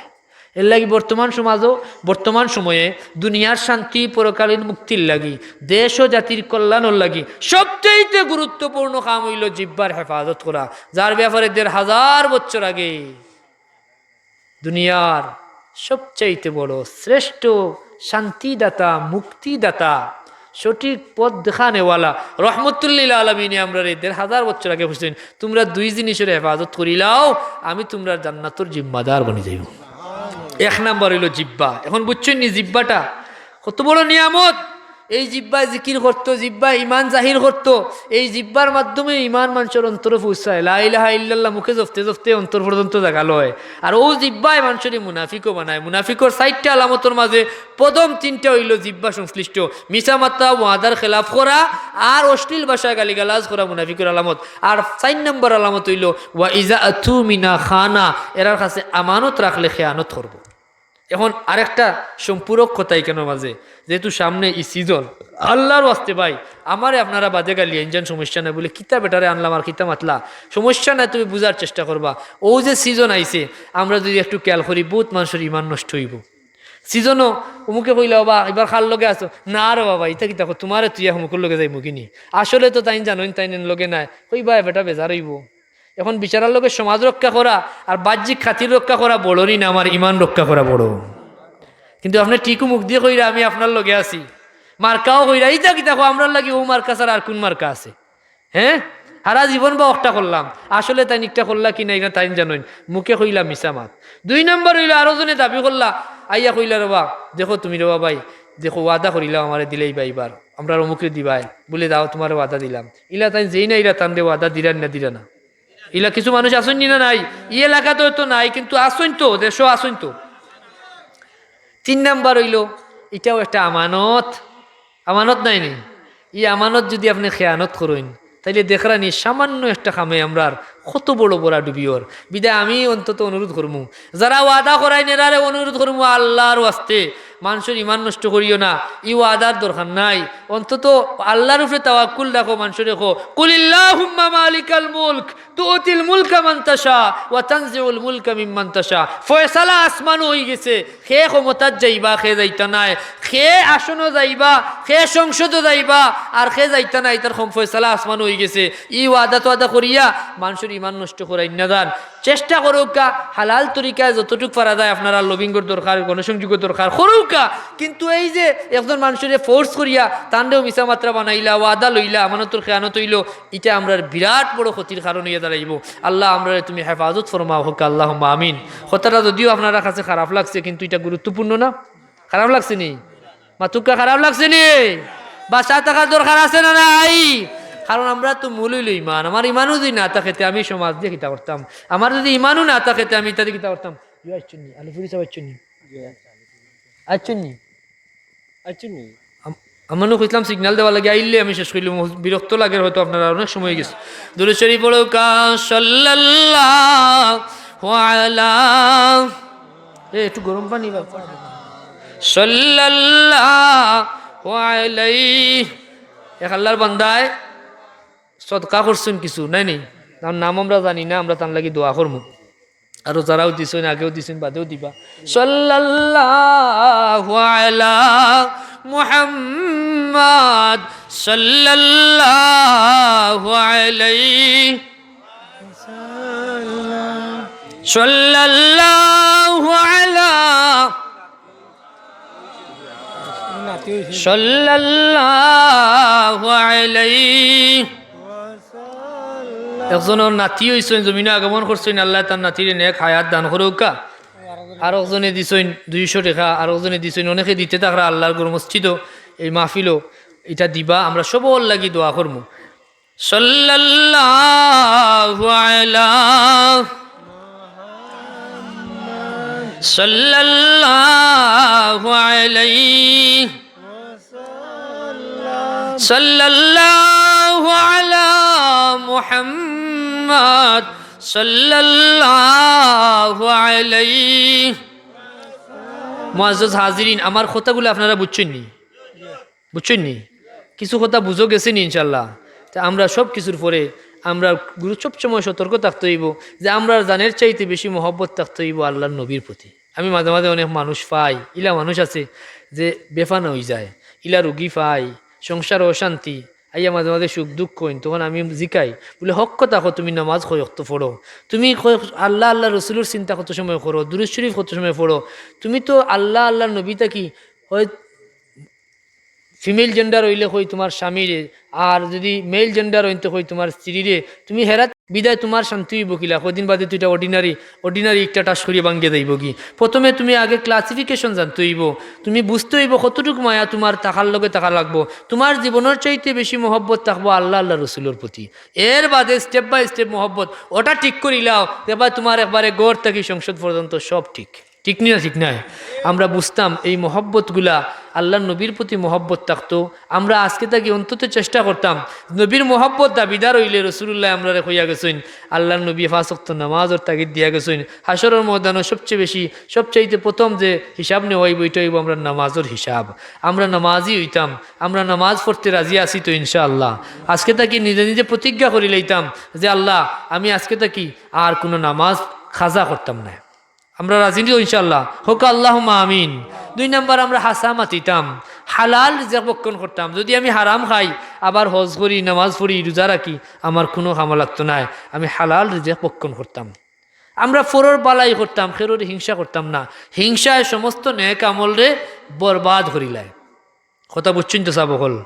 এরলাগি বর্তমান সমাজো, বর্তমান সময়ে দুনিয়ার শান্তি, পরকালীন মুক্তির লাগি, দেশ ও জাতির কল্যাণর লাগি সবচাইতে গুরুত্বপূর্ণ কাম অইলো জিব্বার হেফাজত করা, যার ব্যাপারে দেড় হাজার বছর আগে দুনিয়ার সবচাইতে বড় শ্রেষ্ঠ শান্তিদাতা, মুক্তিদাতা, সঠিক পথ দেখানেওয়ালা, রহমতুল্লিল আলমিনে আমরারে দেড় হাজার বছর আগে বুঝছেন, "তোমরা দুই জিনিসের হেফাজত করিলাও, আমি তোমরার জান্নাতর জিম্মাদার বনি যাইব।" এক নাম্বার অইলো জিব্বা। এখন বুঝছেন নি জিব্বাটা কত বড় নিয়ামত? এই জিব্বায় জিকির করতো, জিব্বায় ইমান জাহির করতো, এই জিব্বার মাধ্যমে ইমান মানষর অন্তরো পৌঁছায়। লা ইলাহা ইল্লাল্লাহ মুখে জপতে জপতে অন্তর পর্যন্ত জাগা লয়। আর অউ জিব্বায় মানষরে মুনাফিকও বানায়। মুনাফিকর চাইরটা আলামতর মাঝে প্রথম তিনটা অইলো জিব্বা সংশ্লিষ্ট। মিছা মাতা, ওয়াদার খেলাফ করা, আর অশ্লীল ভাষায় গালিগালাজ করা মুনাফিকর আলামত। আর চাইর নম্বর আলামত অইলো, "ওয়া ইজা আতুমিনা খানা", এরার কাছে আমানত রাখলে খেয়ানত করবো। এখন আরেকটা সম্পূরক কথা ইখানর মাঝে, যেহেতু সামনে ই সিজন, আল্লাহর ওয়াস্তে ভাই, আমারে আপনারা বাদে গালি আইনজান, সমস্যা নাই, বলে, "কিতা বেটারে আনলাম আর কিতা মাতলা?" সমস্যা নাই, তুমি বুঝার চেষ্টা করবা। অউ যে সিজন আইছে, আমরা যদি একটু খেয়াল করি, বউত মানষর ইমান নষ্ট অইবো। সিজনও অমুকে কইলা, "ওবা, ইবার কার লগে আছো?" "না রে বাবা, ইতা কিতা কও, তুমারে তুইয়া অমুকর লগে যাইমু কিনি?" আসলে তো তাইন জানইন, তাইন এন লগে নাই। কইবা, "এ বেটা বেজার অইবো।" এখন বিচারার লগে সমাজ রক্ষা করা আর বাহ্যিক খাতির রক্ষা করা বড় নি না, আমার ইমান রক্ষা করা বড়? কিন্তু আপনে ঠিকউ মুখ দিয়া কইরা, "আমি আপনার লগে আছি।" মার্কাও কইরা, "ইতা কিতা কও, আমরার লাগি অউ মার্কা ছাড়া আর কুন মার্কা আছে?" হ্যাঁ, সারা জীবন বা অকটা করলাম, আসলে তাইন ইকটা করলা কি না, ইটা তাইন জানইন, মুখে কইলা মিছা মাত। দুই নাম্বার অইলো, আরো জনে দাবি করলা, আইয়া কইলা, "রে বা, দেখো তুমি রে বা ভাই, দেখো, ওয়াদা করিলাম আমারে দিলাইবা ইবার, আমরার অমুকরে দিবায়, বলে, দাও, তুমারে ওয়াদা দিলাম।" ইলা তাইন যেই না ইলা তানরে ওয়াদা দিরা না, দিরা না। ইলা কিছু মানুষ আছইন নি না নাই? ই এলাকাত অয়তো নাই, কিন্তু আছইন তো, দেশো আছইন তো। তিন নাম্বার অইলো, ইটাও একটা আমানত। আমানত নায় নি? ই আমানত যদি আপনে খেয়ানত করইন, তাইলে দেখরা নি সামান্য একটা কামে আমরার কত বড় বড়া ডুবিওর। বিদায় আমি অন্তত অনুরোধ করমু, যারা ওয়াদা করাইন এরারে অনুরোধ করমু, আল্লাহর ওয়াস্তে মানষর ইমান নষ্ট করিও না, ই ওয়াদার দরকার নাই। অন্তত আল্লাহর উপরে তাওয়াক্কুল রাখো, মানষরে কও, "কুলিল্লাহুম্মা মালিকাল মুলক, তুতিল মুলকা মান তাশা, ওয়া তানজিউল মুলকা মিম্মান তাশা।" ফয়সালা আসমানো অইগেছে, কে ক্ষমতাত যাইবা, কে যাইতা নায়, কে আসনো যাইবা, কে সংসদো যাইবা, আর কে যাইতা নায়, ইতার কম ফয়সালা আসমানো অইগেছে। ই ওয়াদা তোয়াদা করিয়া মানষর ইমান নষ্ট করাইন না যান। চেষ্টা করউক্কা, হালাল তরিকায় যতটুক পারা যায় আপনারার লবিংর দরকার, গণসংযোগর দরকার, করউক্কা। কিন্তু এই যে একজন মানষরে force করিয়া তানরেও মিছা মাতরা বানাইলা, ওয়াদা লইলা, আমানতর খেয়ানত অইলো, ইটা আমরার বিরাট বড় ক্ষতির কারণ অইয়া দাঁড়াইবো। আল্লাহ, আমরারে তুমি হেফাজত ফরমাও, কউক্কা আল্লাহুম্মা আমিন। কথাটা যদিও আপনারার কাছে খারাপ লাগছে, কিন্তু ইটা গুরুত্বপূর্ণ না? খারাপ লাগছে নি? মাতুক্কা, খারাপ লাগছে নি? বাঁচা থাকার দরকার আছে না নাই? কারণ আমরা তো মূল অইলো ইমান। আমার ইমানও যদি না থাকে, তে আমি সমাজ দিয়া কিতা করতাম? আমার যদি ইমানও না থাকে, তে আমি ইতা দিয়া কিতা করতাম? ইয়া, আইচ্ছইন নি? আলিফুরি সাব আইচ্ছইন নি? আইচ্ছইন নি? আইচ্ছইন নি? আম-, আমানও কইছিলাম signal দেওয়ার লাগি, আইলে আমি শেষ করিলাম। বিরক্ত লাগের হয়তো আপনারার, অনেক সময় অইগেছে। দুরূদ শরীফ পড়উক্কা, সাল্লাল্লাহু আলা এ, একটু গরম পানি বা। সাল্লাল্লাহু আলাইহি। এক আল্লাহর বান্দায় সদকা করছইন কিছু, নায় নি? তান নাম আমরা জানি না, আমরা তান লাগি দোয়া করমু। আরো যারাও দিছইন, আগেও দিছইন, বাদেও দিবা। সাল্লাল্লাহু আলা মুহাম্মাদ, সাল্লাল্লাহু আলাইহি সাল্লাল্লাহু আলা, সাল্লাল্লাহু আলাইহি। একজনর নাতি অইছইন, জমিনো আগমন করছইন, আল্লায় তান নাতিরে নেক হায়াত দান করউক্কা। আরকজনে দিছইন দুইশো টেকা, আরকজনে দিছইন, অনেকে দিতে থাকরা আল্লাহর ঘর মসজিদো, এই মাহফিলো, ইটা দিবা, আমরা সবর লাগি দোয়া করমু। সাল্লাল্লাহু আলা, সাল্লাল্লাহু আলাইহি, সাল্লাল্লাহু আলা মুহাম্মাদ, সাল্লাল্লাহু আলাইহি। মুআজ্জাজ হাজিরিন, আমার কথাগুলা আপনারা বুঝছইন নি? বুঝছইন নি? কিছু কথা বুঝো গেছে নি ইনশাআল্লাহ? তে আমরা সব কিছুর পরে আমরা গুরু সব সময় সতর্ক থাকতে অইবো যে আমরার জানের চাইতে বেশি মহব্বত থাকতে অইবো আল্লাহর নবীর প্রতি। আমি মাঝে মাঝে অনেক মানুষ পাই, ইলা মানুষ আছে যে বেফানা অইযায়, ইলা রুগী পাই, সংসার অশান্তি, আইয়া মাঝে মাঝে সুখ দুঃখ কইন, তখন আমি জিকাই, বুলে, "হক কথা কও, তুমি নামাজ কয় অক্ত পড়ো? তুমি কয় আল্লাহ, আল্লাহ রসুলর চিন্তা কত সময় করো, দুরূদ শরীফ কত সময় পড়ো? তুমি তো আল্লাহ, আল্লাহর নবী থাকি হয় female gender অইলে কই তুমার স্বামীরে, আর যুদি male gender অইন তে কই তুমার স্ত্রীরে, তুমি হেরাত বিদায় তুমার শান্তি অইবো কিলা? কয়দিন বাদে তো ইটা ordinary, ordinary একটা টাস করিয়া ভাঙ্গিয়া যাইবোগি। প্রথমে তুমি আগে classification জানতে অইবো, তুমি বুঝতে অইবো কতটুক মায়া তুমার থাকার লগে থাকা লাগবো। তুমার জীবনর চাইতে বেশি মহব্বত থাকবো আল্লাহ, আল্লাহ রসুলর প্রতি। এর বাদে step by step মহব্বত, ওটা ঠিক করিলাও, এবার তুমার একবারে ঘর থাকি সংসদ পর্যন্ত সব ঠিক।" ঠিক নি না? ঠিক নায়? আমরা বুঝতাম এই মহব্বতগুলা, আল্লাহর নবীর প্রতি মহব্বত থাকতো। আমরা আজকে থাকি অন্তত চেষ্টা করতাম, নবীর মহব্বত দাবিদার অইলে, রসুলুল্লাহ আমরারে কইয়া গেছইন, আল্লাহর নবী পাঁচ ওয়াক্ত নামাজর তাগিদ দিয়া গেছইন। হাশরর ময়দানো সবচেয়ে বেশি, সবচাইতে প্রথম যে হিসাব নেওয়া অইবো, ইটা অইবো আমরার নামাজর হিসাব। আমরা নামাজি অইতাম, আমরা নামাজ পড়তে রাজি আছি তো ইনশাআল্লাহ। আজকে থাকি নিজে নিজে প্রতিজ্ঞা করি লইতাম যে, "আল্লাহ, আমি আজকে থাকি আর কুনু নামাজ কাজা করতাম নায়।" আমরা রাজি নি তো ইনশাআল্লাহ? কউক্কা আল্লাহুম্মা আমিন। দুই নাম্বার, আমরা হাছা মাতিতাম, হালাল রিজেক ভক্ষণ করতাম। যুদি আমি হারাম খাই, আবার হজ করি, নামাজ পড়ি, রোজা রাখি, আমার কুনু কামো লাগতো নায়, আমি হালাল রিজেক ভক্ষণ করতাম। আমরা পরর বালাই করতাম, কেউরর হিংসা করতাম না। হিংসায় সমস্ত নেক আমলরে বরবাদ করিলায়। কথা বুঝছইন তো সাব অকল?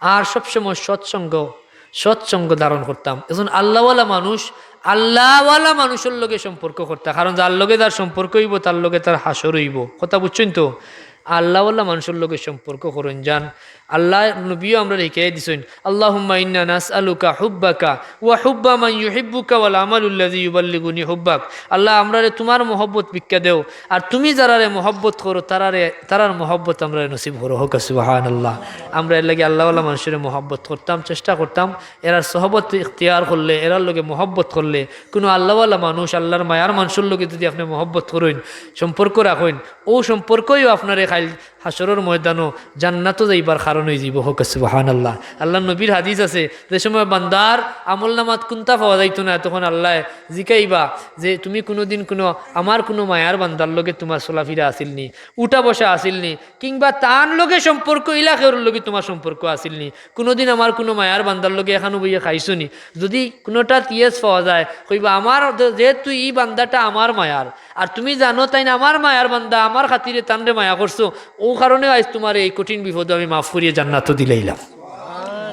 আর সবসময় সৎসঙ্গ, সৎসঙ্গ ধারণ করতাম। একজন আল্লাহওয়ালা মানুষ, আল্লাহওয়ালা মানুষর লগে সম্পর্ক করতা, কারণ যার লগে যার সম্পর্ক অইবো, তার লগে তার হাশর অইবো। কথা বুঝছইন তো? আল্লাহওয়ালা মানুষর লগে সম্পর্ক করইন যান। আল্লাহর নবীও আমরারে হিকাইয়া দিছইন, "আল্লাহুম্মা ইন্না নাসআলুকা হুব্বাকা ওয়া হুব্বা মান ইউহিব্বুকা ওয়াল আমালুল্লাযী ইউবাল্লিগুনি হুব্বাক।" আল্লাহ, আমরারে তুমার মহব্বত ভিক্ষা দেও, আর তুমি যারারে মহব্বত করো, তারারে, তারার মহব্বত আমরারে নসিব করো। কউক্কা সুবহানাল্লাহ। আমরা এর লাগি আল্লাহওয়ালা মানুষরে মহব্বত করতাম, চেষ্টা করতাম, এরার সহবত ইখতিয়ার করলে, এরার লগে মহব্বত করলে, কুনু আল্লাহওয়ালা মানুষ, আল্লাহর মায়ার মানুষর লগে যুদি আপনে মহব্বত করইন, সম্পর্ক রাখইন, অউ সম্পর্কইও আপনারে কাইল হাশরর ময়দানো জান্নাতো যাইবার কারণ অইযিবো। কউক্কা সুবহানাল্লাহ। আল্লাহর নবীর হাদিস আছে, যে সময় বান্দার আমলনামাত কুন্তা পাওয়া যাইতো না, তখন আল্লায় জিকাইবা যে, "তুমি কুনুদিন কুনু, আমার কুনু মায়ার বান্দার লগে তুমার চলাফিরা আছিল নি, উঠা বসা আছিল নি, কিংবা তান লগে সম্পর্ক, ইলা কেউর লগে তুমার সম্পর্ক আছিল নি? কুনুদিন আমার কুনু মায়ার বান্দার লগে একখানো বইয়া খাইছো নি?" যুদি কুনুটাত yes পাওয়া যায়, কইবা, "আমার, যেহেতু ই বান্দাটা আমার মায়ার, আর তুমি জানো তাইন আমার মায়ার বান্দা, আমার খাতিরে তানরে মায়া করছো, অউ কারণে আইজ তুমারে এই কঠিন বিপদো আমি মাফ করিয়া জান্নাতো দিলাইলাম।"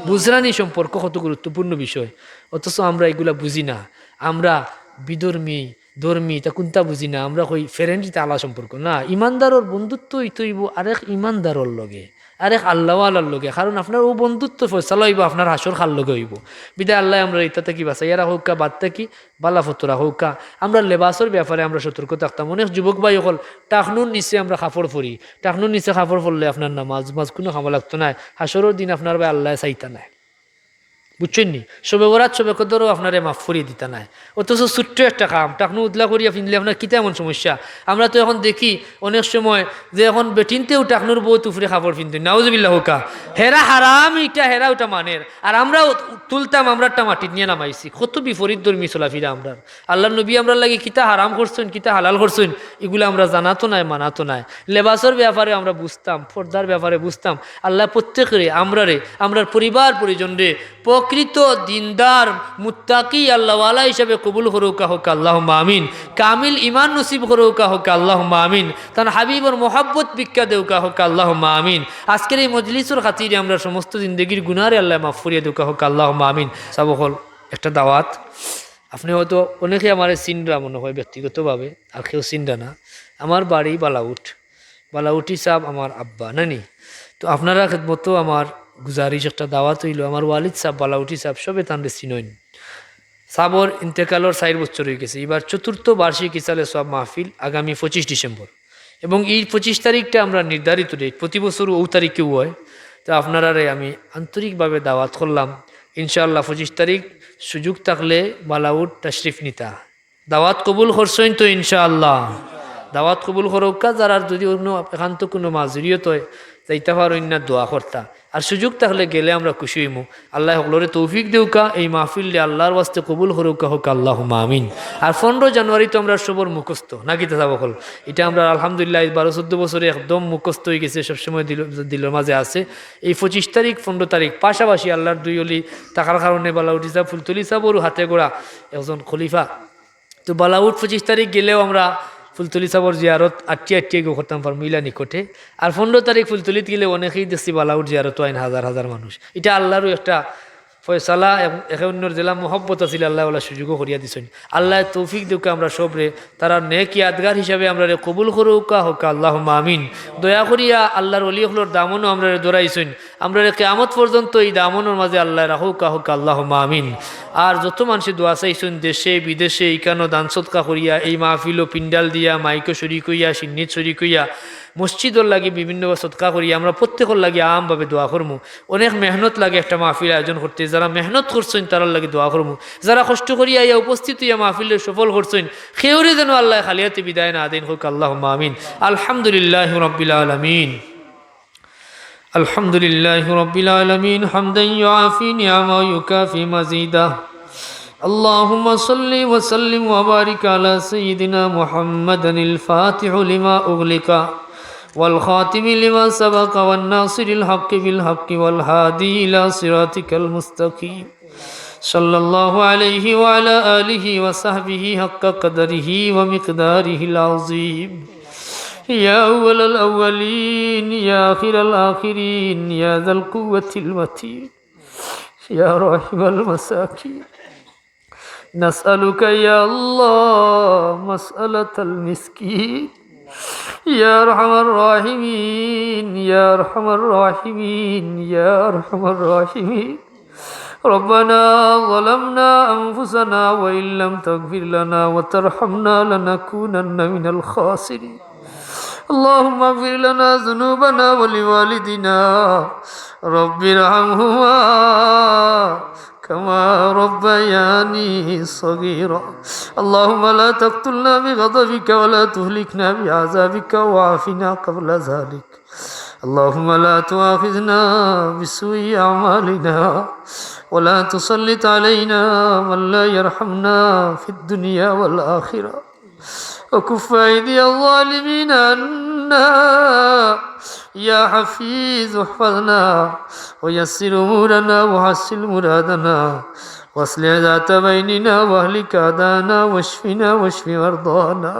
বুঝরা নি সম্পর্ক কত গুরুত্বপূর্ণ বিষয়, অথচ আমরা ইগুলা বুঝি না। আমরা বিধর্মী, ধর্মী, ইতা কুন্তা বুঝি না। আমরা কই friend, ইতা আলা সম্পর্ক না। ইমানদারর বন্ধুত্ব অইতো অইবো আরেক ইমানদারর লগে, আরেক আল্লাহওয়ালার লগে, কারণ আপনার অউ বন্ধুত্ব ফয়সালা অইবো আপনার হাশর কার লগে অইবো। বিদায় আল্লায় আমরারে ইতা থাকি বাঁচাইয়া রাখউক্কা, বাদ থাকি বালা ফতরা কউক্কা। আমরা লেবাসর ব্যাপারে আমরা সতর্ক থাকতাম। অনেক যুবক ভাই অকল টাকনুর নিচে আমরা কাপড় পরি, টাকনুর নিচে কাপড় পরলে আপনার নামাজ, নামাজ কুনু কামো লাগতো নায়। হাশরর দিন আপনার বায় আল্লায় চাইতা নায়, বুঝছইন নি? শবে বরাত, শবে কদরও আপনারে মাফ করিয়া দিতা নায়। অথচ ছোট্ট একটা কাম, টাকনু উদলা করিয়া পিনলে আপনার কিতা এমন সমস্যা? আমরা তো এখন দেখি অনেক সময় যে এখন বেটিন্তেও টাকনুর বউত উপরে কাপড় পিনতইন, নাউজুবিল্লাহ কউক্কা। হেরা হারাম ইটা, হেরা ওটা মানের, আর আমরা তুলতাম, আমরারটা মাটিত নিয়া নামাইছি। কত বিপরীত ধর্মী চলাফিরা আমরার। আল্লাহর নবী আমরার লাগি কিতা হারাম করছইন, কিতা হালাল করছইন, ইগুলা আমরা জানাতো নায়, মানাতো নায়। লেবাসর ব্যাপারে আমরা বুঝতাম, পর্দার ব্যাপারে বুঝতাম। আল্লায় প্রত্যেকরে, আমরারে, আমরার পরিবার পরিজনরে প্রকৃত দিনদার, মুত্তাকি, আল্লাহওয়ালা হিসাবে কবুল করউক্কা, কউক্কা আল্লাহুম্মা আমিন। কামিল ইমান নসিব করউক্কা, কউক্কা আল্লাহুম্মা আমিন। তান হাবিবর মহব্বত ভিক্ষা দেউক্কা, কউক্কা আল্লাহুম্মা আমিন। আজকের এই মজলিসর খাতিরে আমরার সমস্ত জিন্দেগির গুনারে আল্লায় মাফ করিয়া দেউক্কা, কউক্কা আল্লাহুম্মা আমিন। সাব অকল, একটা দাওয়াত। আপনে হয়তো অনেকে আমারে চিনরা মনে হয় ব্যক্তিগতভাবে, আর কেউ চিনরা না। আমার বাড়ি বালাউট, বালাউটি সাব আমার আব্বা, নানি? তো আপনারার খেদমতো আমার গুজারিশ, একটা দাওয়াত অইলো, আমার ওয়ালিদ সাব, বালাউটি সাব, সবে তানরে চিনইন। সাবর ইন্তেকালর চাইর বছর অইগেছে। ইবার চতুর্থ বার্ষিক ইসালে সওয়াব মাহফিল আগামী পঁচিশ ডিসেম্বর, এবং ই পঁচিশ তারিখটা আমরার নির্ধারিত date, প্রতি বছর অউ তারিখেউ অয়। তো আপনারারে আমি আন্তরিকভাবে দাওয়াত করলাম, ইনশাআল্লাহ পঁচিশ তারিখ সুযোগ থাকলে বালাউট তশরিফ নিতা। দাওয়াত কবুল করছইন তো ইনশাআল্লাহ? দাওয়াত কবুল করউক্কা। যারার যুদি অন্য একান্ত কুনু মাজুরিয়ত অয়, যাইতা পারইন না, দোয়া করতা। আর সুযোগ থাকলে গেলে আমরা খুশি অইমু। আল্লায় হকলরে তৌফিক দেউক্কা, এই মাহফিলরে আল্লার ওয়াস্তে কবুল করউক্কা, কউক্কা আল্লাহুম্মা আমিন। আর পনরো জানুয়ারি তো আমরার সবর মুখস্থ, না কিতা ছাব অকল? ইটা আমরার আলহামদুলিল্লাহ, আইজ বারো চৌদ্দ বছরে একদম মুখস্থ অইগেছে, সবসময় দিল-, দিলর মাজে আছে। এই পঁচিশ তারিখ, পনরো তারিখ পাশাপাশি আল্লার দুই অলি থাকার কারণে বালাউটি ছাব, ফুলতলি ছাবর হাতে গড়া একজন খলিফা। তো বালাউট পঁচিশ তারিখ গেলেও আমরা ফুলতলি ছাবর জিয়ারত আট্টি আট্টি গিয়া করতাম পারমু, ইলা নিকটে। আর পনরো তারিখ ফুলতলিত গেলে অনেকেই দেখছি বালাউট জিয়ারত আইন হাজার হাজার মানুষ। ইটা আল্লারউ একটা ফয়সালা, এক-, একে অইন্যর যেলা মহব্বত আছিল, আল্লায় অলা সুযোগও করিয়া দিছইন। আল্লায় তৌফিক দেউক্কা আমরা সবরে, তারার নেক ইয়াদগার হিসাবে আমরারে কবুল করউক্কা, কউক্কা আল্লাহুম্মা আমিন। দয়া করিয়া আল্লার অলি অকলর দামনও আমরারে ধরাইছইন, আমরারে কিয়ামত পর্যন্ত ই দামনর মাজে আল্লায় রাখউক্কা, কউক্কা আল্লাহুম্মা আমিন। আর যত মানষে দোয়া চাইছইন, দেশে বিদেশে, ইকানো দান সদকা করিয়া, এই মাহফিলো পিন্ডাল দিয়া, মাইকো শরিক অইয়া, শিন্নিত শরিক অইয়া, মসজিদর লাগি বিভিন্ন সদকা করিয়া, আমরা প্রত্যেকর লাগি আমভাবে দোয়া করমু। অনেক মেহনত লাগে একটা মাহফিল আয়োজন করতে, যারা মেহনত করছইন তারার লাগি দোয়া করমু। যারা কষ্ট করিয়া আইয়া উপস্থিত অইয়া মাহফিলরে সফল করছইন, কেউরে যেন আল্লায় খালি আতে বিদায় না দেইন, কউক্কা আল্লাহুম্মা আমিন। আলহামদুলিল্লাহি রাব্বিল আলামিন। الحمد لله رب العالمين، حمدا يوافي نعمه ويكافئ مزيده. اللهم صل وسلم وبارك على سيدنا محمد الفاتح لما أغلق والخاتم لما سبق والناصر الحق بالحق والهادي إلى صراطك المستقيم. صلى الله عليه وعلى آله وصحبه حق قدره ومقداره العظيم. يا أول الأولين، يا آخر الآخرين، يا ذا القوة المتين، يا راحم المساكين. نسألك يا الله مسألة المسكين. يا أرحم الراحمين، يا أرحم الراحمين، يا أرحم الراحمين. ربنا ظلمنا أنفسنا وإن لم تغفر لنا وترحمنا لنكونن من الخاسرين. اللهم اغفر لنا ذنوبنا ولوالدينا. رب ارحمهما كما ربياني صغيرا. اللهم لا تقتلنا بغضبك ولا تهلكنا بعذابك وعافنا قبل ذلك. اللهم لا تؤاخذنا بسوء أعمالنا ولا تسلط علينا من لا يرحمنا في الدنيا والآخرة. وكف أيدي الظالمين عنا. يا حفيظ احفظنا ويسر أمورنا وحصل مرادنا وأصلح ذات بيننا وأهلك أعداءنا واشفنا واشف مرضانا.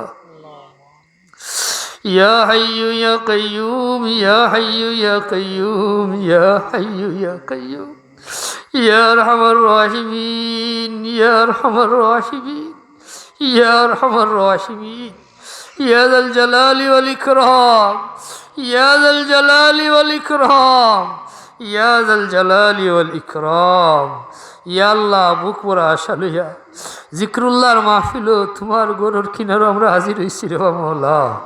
يا حي يا قيوم، يا حي يا قيوم، يا حي يا قيوم. يا أرحم الراحمين، يا أرحم الراحمين، يا أرحم الراحمين. يا ذا الجلال والإكرام، يا ذا الجلال والإكرام، يا ذا الجلال والإكرام. ইয়া আল্লাহ, বুক ভরা আশা লইয়া জিক্রুল্লাহর মাহফিলো তুমার ঘরর কিনারো আমরা হাজির অইছি রে বা মওলা।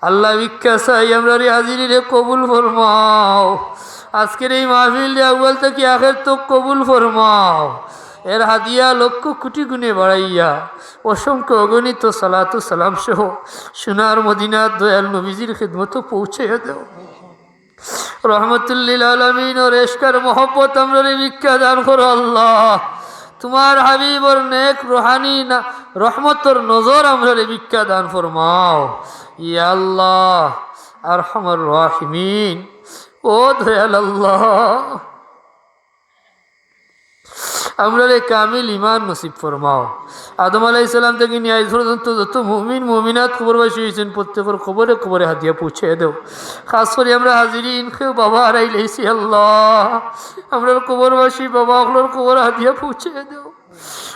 আল্লাহ, ভিক্ষা চাই, আমরার ই হাজিরিরে কবুল ফরমাও। আজকের এই মাহফিলরে আউয়াল থাকি আখের তক কবুল ফরমাও। এর হাদিয়া লক্ষ কোটি গুণে বাড়াইয়া অসংখ্য অগণিত সালাতু সালাম সহ সোনার মদিনার দয়াল নবীজির খিদমতো পৌঁছাইয়া দেও। রহমতুল্লিল আলামিনর এশকর মহব্বত আমরারে ভিক্ষা দান করো আল্লাহ। তুমার হাবিবর নেক রুহানি না-, রহমতর নজর আমরারে ভিক্ষা দান ফরমাও। ইয়া আল্লাহ, আরহামার রাহিমিন, ও দয়াল আল্লাহ, আমরারে কামিল ঈমান নসিব ফরমাও। আদম আলাইহিস সালাম থাকি নিয়া আইজ পর্যন্ত যত মুমিন মুমিনাত কবরবাসী অইছইন, প্রত্যেকর কবরে কবরে হাদিয়া পৌঁছাইয়া দেও। খাস করি আমরা হাজিরিন কেউ বাবা হারাইলাইছি আল্লাহ, আমরার কবরবাসী বাবা অকলর কবরে হাদিয়া পৌঁছাইয়া দেও।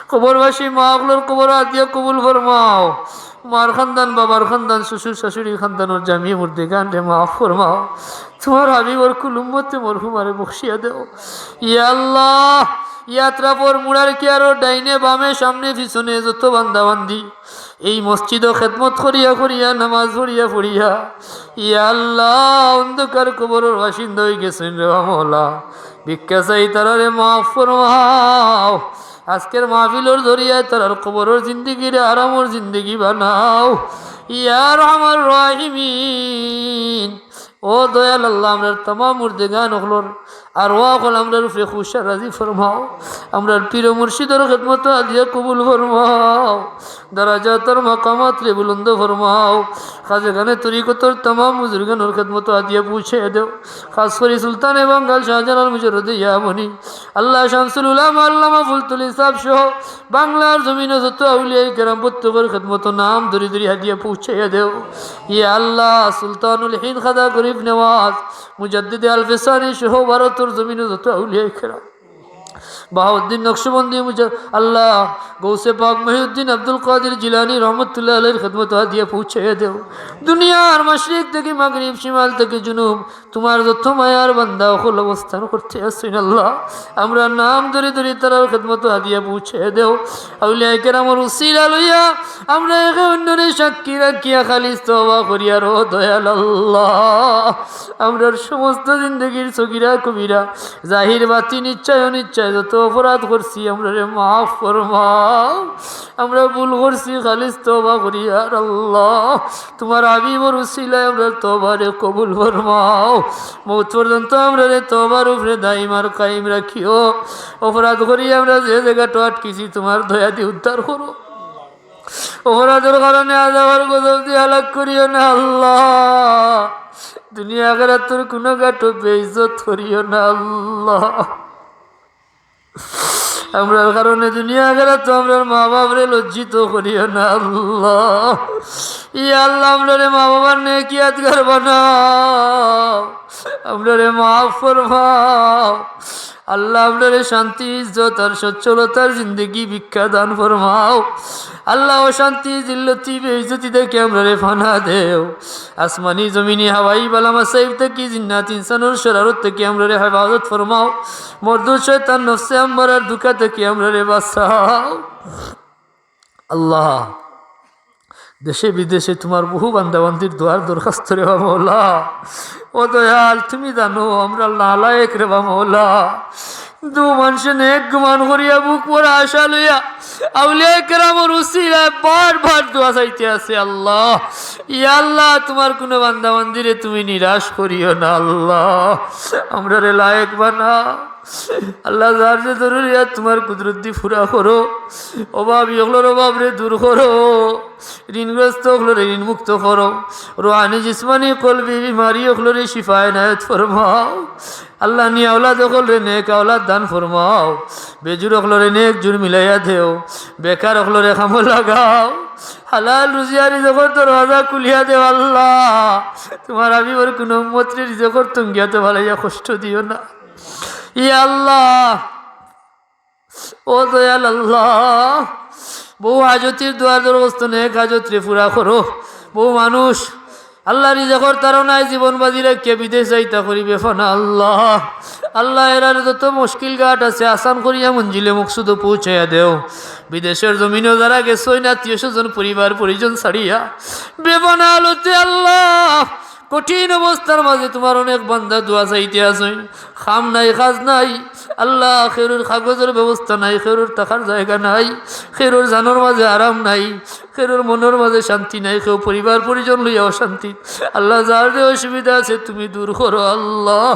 কবরবাসী মা অকলর কবরে হাদিয়া কবুল ফরমাও। মার খান্দান, বাবার খান্দান, শ্বশুর শাশুড়ির খান্দানর জামিয়ে মুর্দেগানরে মাফ ফরমাও। তুমার হাবিবর কুল উম্মতে মরহুমারে বখশিয়া দেও। ইয়া আল্লাহ, ইয়াত্রাফর মুড়ার কিয়ারো ডাইনে বামে সামনে পিছনে যত বান্দা বান্দি এই মসজিদো খেদমত করিয়া করিয়া নামাজ পড়িয়া পড়িয়া, ইয়া আল্লাহ, অন্ধকার কবরর বাসিন্দা অইগেছইন রে মওলা। ভিক্ষা চাই তারারে মাফ ফরমাও। আজকের মাহফিলর জরিয়ায় তারার কবরর জিন্দেগিরে আরামর জিন্দেগি বানাও। ইয়া আরহামার রাহিমিন, ও দয়াল আল্লাহ, আমরার তামাম মুর্দেগান অকলর আরওয়াহ অকল আমরার উপরে খুশ আর রাজি ফরমাও। আমরার পীর ও মুর্শিদর খেদমত হাদিয়া কবুল ফরমাও। দারাজাত আর মাকামাতরে বুলন্দ ফরমাও। খাজেগানে তরিকতর তামাম বুজুর্গানর খেদমত হাদিয়া পৌঁছাইয়া দেও। খাস করি সুলতানে বাঙ্গাল শাহজালাল মুজাররদে ইয়ামনি, আল্লাহ শামসুল উলামা আল্লামা ফুলতুলি সাহেব সহ বাংলার জমিনো যত আউলিয়ায়ে কেরাম প্রত্যেকর খেদমত নাম ধরি ধরি হাদিয়া পৌঁছাইয়া দেও। ইয়া আল্লাহ, সুলতানুল হিন্দ খাজা গরিব নওয়াজ, মুজাদ্দিদে আলফে সানি সহ ভারতর জমিনো যত আউলিয়ায়ে কেরাম, বাহাউদ্দিন নকশবন্দি মুজা-, আল্লাহ, গৌসে পাক মহিউদ্দিন আব্দুল কাদির জিলানী রহমতুল্লাহ আলাইহির খেদমত হাদিয়া পৌঁছাইয়া দেও। দুনিয়ার মাশরিক থাকি মাগরিব, শিমাল থাকি জুনুব, তুমার যত মায়ার বান্দা অকল অবস্থান করতে আছইন আল্লাহ, আমরার নাম ধরি ধরি তারার খেদমত হাদিয়া পৌঁছাইয়া দেও। আউলিয়ায়ে কেরামর উসিলা লইয়া আমরা একে অন্যরে সাক্ষী রাখিয়া খালিস তওবা করিয়ার, ও দয়াল আল্লাহ, আমরার সমস্ত জিন্দেগির সগিরা কবিরা, জাহির বাতিন, ইচ্ছায় অনিচ্ছায় যত অপরাধ করছি, আমরারে মাফ ফরমাও। আমরা ভুল করছি, খালিস তওবা করিয়ার আল্লাহ, তুমার হাবিবর উসিলায় আমরার তওবারে কবুল ফরমাও। মউত পর্যন্ত আমরারে তওবার উপরে দাইম আর কায়েম রাখিও। অপরাধ করি আমরা যে জাগাত আটকিছি, তুমার দয়া দি উদ্ধার করো। অপরাধর কারণে আযাব আর গজব দি হালাক করিও না আল্লাহ। দুনিয়া আখেরাতর কুনু ঘাটো বেইজ্জত করিও না আল্লাহ। আমরার কারণে দুনিয়া আখেরাতো আমরার মা বাপরে লজ্জিত করিও না আল্লাহ। ইয়া আল্লাহ, আমরারে মা বাবার নেক ইয়াদগার বানাও, আমরারে মাফ ফরমাও। আল্লাহ, আমরারে শান্তি, ইজ্জত আর সচ্ছলতার জিন্দেগি ভিক্ষা দান ফরমাও। আল্লাহ, অশান্তি, জিল্লতি, বেইজ্জতি থাকি আমরারে ফানা দেও। আসমানি, জমিনি, হাওয়াই বালা মাসাইব থাকি, জিন্নাত ইনসানর শরারত থাকি আমরারে হেফাজত ফরমাও। মরদুদ, শয়তান, নফসে আম্মারার ধুকা থাকি আমরারে বাঁচাও। আল্লাহ, দেশে বিদেশে তুমার বহু বান্দাবান্দির দোয়ার দরখাস্ত রেবা মওলা। ও দয়াল, তুমি জানো আমরা নালায়েক রেবা মওলা। দু মানষে নেক গুমান করিয়া বুক ভরা আশা লইয়া আউলিয়ায়ে কেরামর উসিলায় বারবার দোয়া চাইতে আছে আল্লাহ। ইয়া আল্লাহ, তুমার কুনু বান্দাবান্দিরে তুমি নিরাশ করিও না আল্লাহ। আমরারে লায়েক বানাও। আল্লাহ, যার যে জরুরিয়াত তুমার কুদরত দি পুরা করো। অভাবী অকলর অভাবরে দূর করো। ঋণগ্রস্ত অকলরে ঋণমুক্ত করো। রুহানি, জিসমানি, কলবি বিমারি অকলরে শিফা এনায়েত ফরমাও। আল্লাহ, নি আওলাদ অকলরে নেক আওলাদ দান ফরমাও। বেজুর অকলরে নেক জুর মিলাইয়া দেও। বেকার অকলরে কামো লাগাও। হালাল রুজি আর রিজকর দরওয়াজা খুলিয়া দেও আল্লাহ। তুমার হাবিবর কুনু উম্মতরে রিজকর তঙ্গিয়াতো ফালাইয়া কষ্ট দিও না। ইয়া আল্লাহ, ও দয়াল আল্লাহ, বহু হাজতির দোয়ার দরখাস্ত, নেক হাজতরে পুরা করো। বহু মানুষ আল্লাহ রিজকর তাড়নায় জীবন বাজি রাখিয়া বিদেশ যাইতা করি বেফানা আল্লাহ। আল্লাহ, এরার যত মুশকিল ঘাট আছে আসান করিয়া মঞ্জিলে মকসুদো পৌঁছাইয়া দেও। বিদেশর জমিনো যারা গেছইন, আত্মীয় স্বজন, পরিবার পরিজন ছাড়িয়া বেফানা হালতে আল্লাহ, কঠিন অবস্থার মাঝে তুমার অনেক বান্দা দোয়া চাইতে আছইন। কাম নাই, কাজ নাই। আল্লাহ, কেউরর কাগজর ব্যবস্থা নাই, কেউরর থাকার জাগা নাই, কেউরর জানর মাঝে আরাম নাই, কেউরর মনর মাঝে শান্তি নাই, কেউ পরিবার পরিজন লইয়া অশান্তি। আল্লাহ, যার যে অসুবিধা আছে তুমি দূর করো আল্লাহ।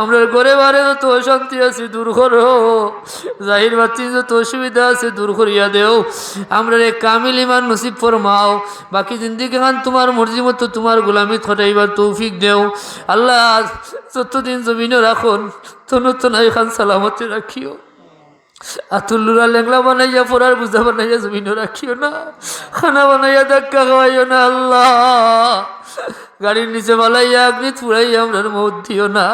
আমরার ঘরে বারে যত অশান্তি আছে দূর করো। জাহির বাতিন যত অসুবিধা আছে দূর করিয়া দেও। আমরারে কামিল ইমান নসিব ফরমাও। বাকি জিন্দেগিখান তুমার মর্জি মতো তুমার গোলামিত কাটাইবার তৌফিক দেও। আল্লাহ, যতদিন জমিনো রাখো, তনু তনাইখান সালামতে রাখিও। আতুর লুরা লেংলা বানাইয়া, ফরার বুঝা বানাইয়া জমিনো রাখিও না। খানা বানাইয়া ধাক্কা খাওয়াইও না আল্লাহ। গাড়ির নিচে ফালাইয়া আগ্নিত পুড়াইয়া আমরার মউত দিও না।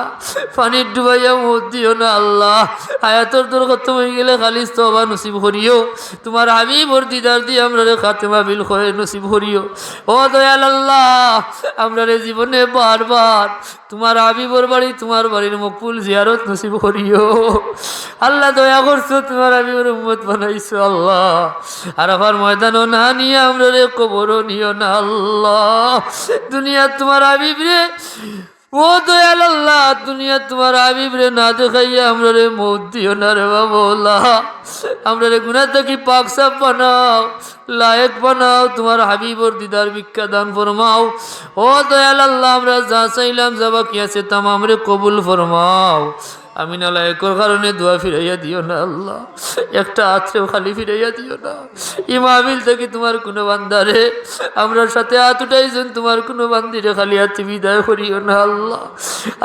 পানিত ডুবাইয়া মউত দিও না আল্লাহ। হায়াতর দৌর খতম অইগেলে খালিস তওবা নসিব করিও। তুমার হাবিবর দিদার দি আমরারে খাতেমা বিল খয়ের নসিব করিও। ও দয়াল আল্লাহ, আমরারে জীবনে বারবার তুমার হাবিবর বাড়ি, তুমার বাড়ির মকবুল জিয়ারত নসিব করিও। আল্লাহ, দয়া করছো, তুমার হাবিবর উম্মত বানাইছো আল্লাহ। আরাফার ময়দানো না নিয়া আমরারে কবরো নিও না আল্লাহ। দুনিয়াত তুমার হাবিবরে, ও দয়াল আল্লাহ, দুনিয়াত তুমার হাবিবরে না দেখাইয়া আমরারে মউত দিও না রেবা মওলা। আমরারে গুনা থাকি পাক সাফ বানাও, লায়েক বানাও, তুমার হাবিবর দিদার ভিক্ষা দান ফরমাও। ও দয়াল আল্লাহ, আমরা যা চাইলাম, যা বাকি আছে, তামামরে কবুল ফরমাও। আমিন আলা একর কারণে দোয়া ফিরাইয়া দিও না আল্লাহ, একটা আতরেও খালি ফিরাইয়া দিও না। ই মাহফিল থাকি তুমার কুনু বান্দারে, আমরার সাথে আত উঠাইছইন তুমার কুনু বান্দিরে খালি আতে বিদায় করিও না আল্লাহ।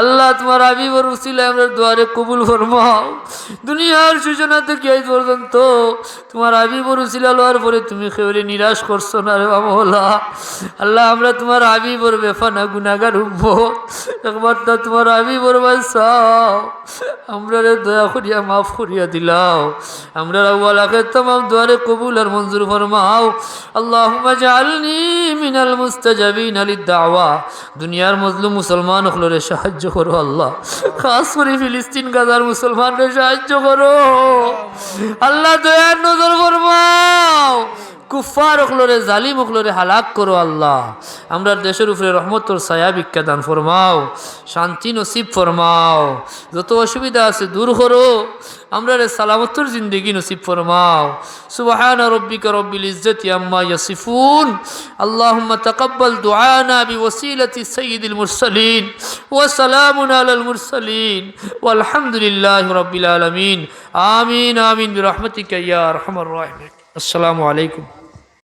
আল্লাহ, তুমার হাবিবর উসিলায় আমরার দোয়ারে কবুল ফরমাও। দুনিয়ার সূচনা থাকি আইজ পর্যন্ত তুমার হাবিবর উসিলা লওয়ার পরে তুমি কেউরে নিরাশ করছো না রে বা মওলা। আল্লাহ, আমরা তুমার হাবিবর বেফানা গুনাগার উম্মত, একবার তো তুমার হাবিবর বায় চাও, আমরারে দয়া করিয়া মাফ করিয়া দিলাও। আমরার আউয়াল আখের তামাম দোয়ারে কবুল আর মঞ্জুর ফরমাও। আল্লাহুম্মা জাআলনি মিনাল মুস্তাজাবিনা লিদ দাওয়া। দুনিয়ার মজলুম মুসলমান অকলরে সাহায্য করো আল্লাহ, খাস করি ফিলিস্তিন গাজার মুসলমানরে সাহায্য করো আল্লাহ, দয়ার নজর ফরমাও। কুফফার অকলরে, জালিম অকলরে হালাক করো আল্লাহ। আমরার দেশর উপরে রহমতর ছায়া ভিক্ষা দান ফরমাও, শান্তি নসিব ফরমাও, যত অসুবিধা আছে দূর করো, আমরারে সালামতর জিন্দেগি নসিব ফরমাও। সুবহানা রাব্বিকা রাব্বিল ইজ্জাতি আম্মা ইয়াসিফুন। আল্লাহুম্মা তাকাব্বাল দুআনা বিওয়াসিলাতি সাইয়্যিদিল মুরসালিন ওয়া সালামুন আলাল মুরসালিন ওয়ালহামদুলিল্লাহি রাব্বিল আলামিন। আমিন, আমিন, বিরহমাতিকা ইয়া আরহামার রাহিমিন। আসসালামু আলাইকুম।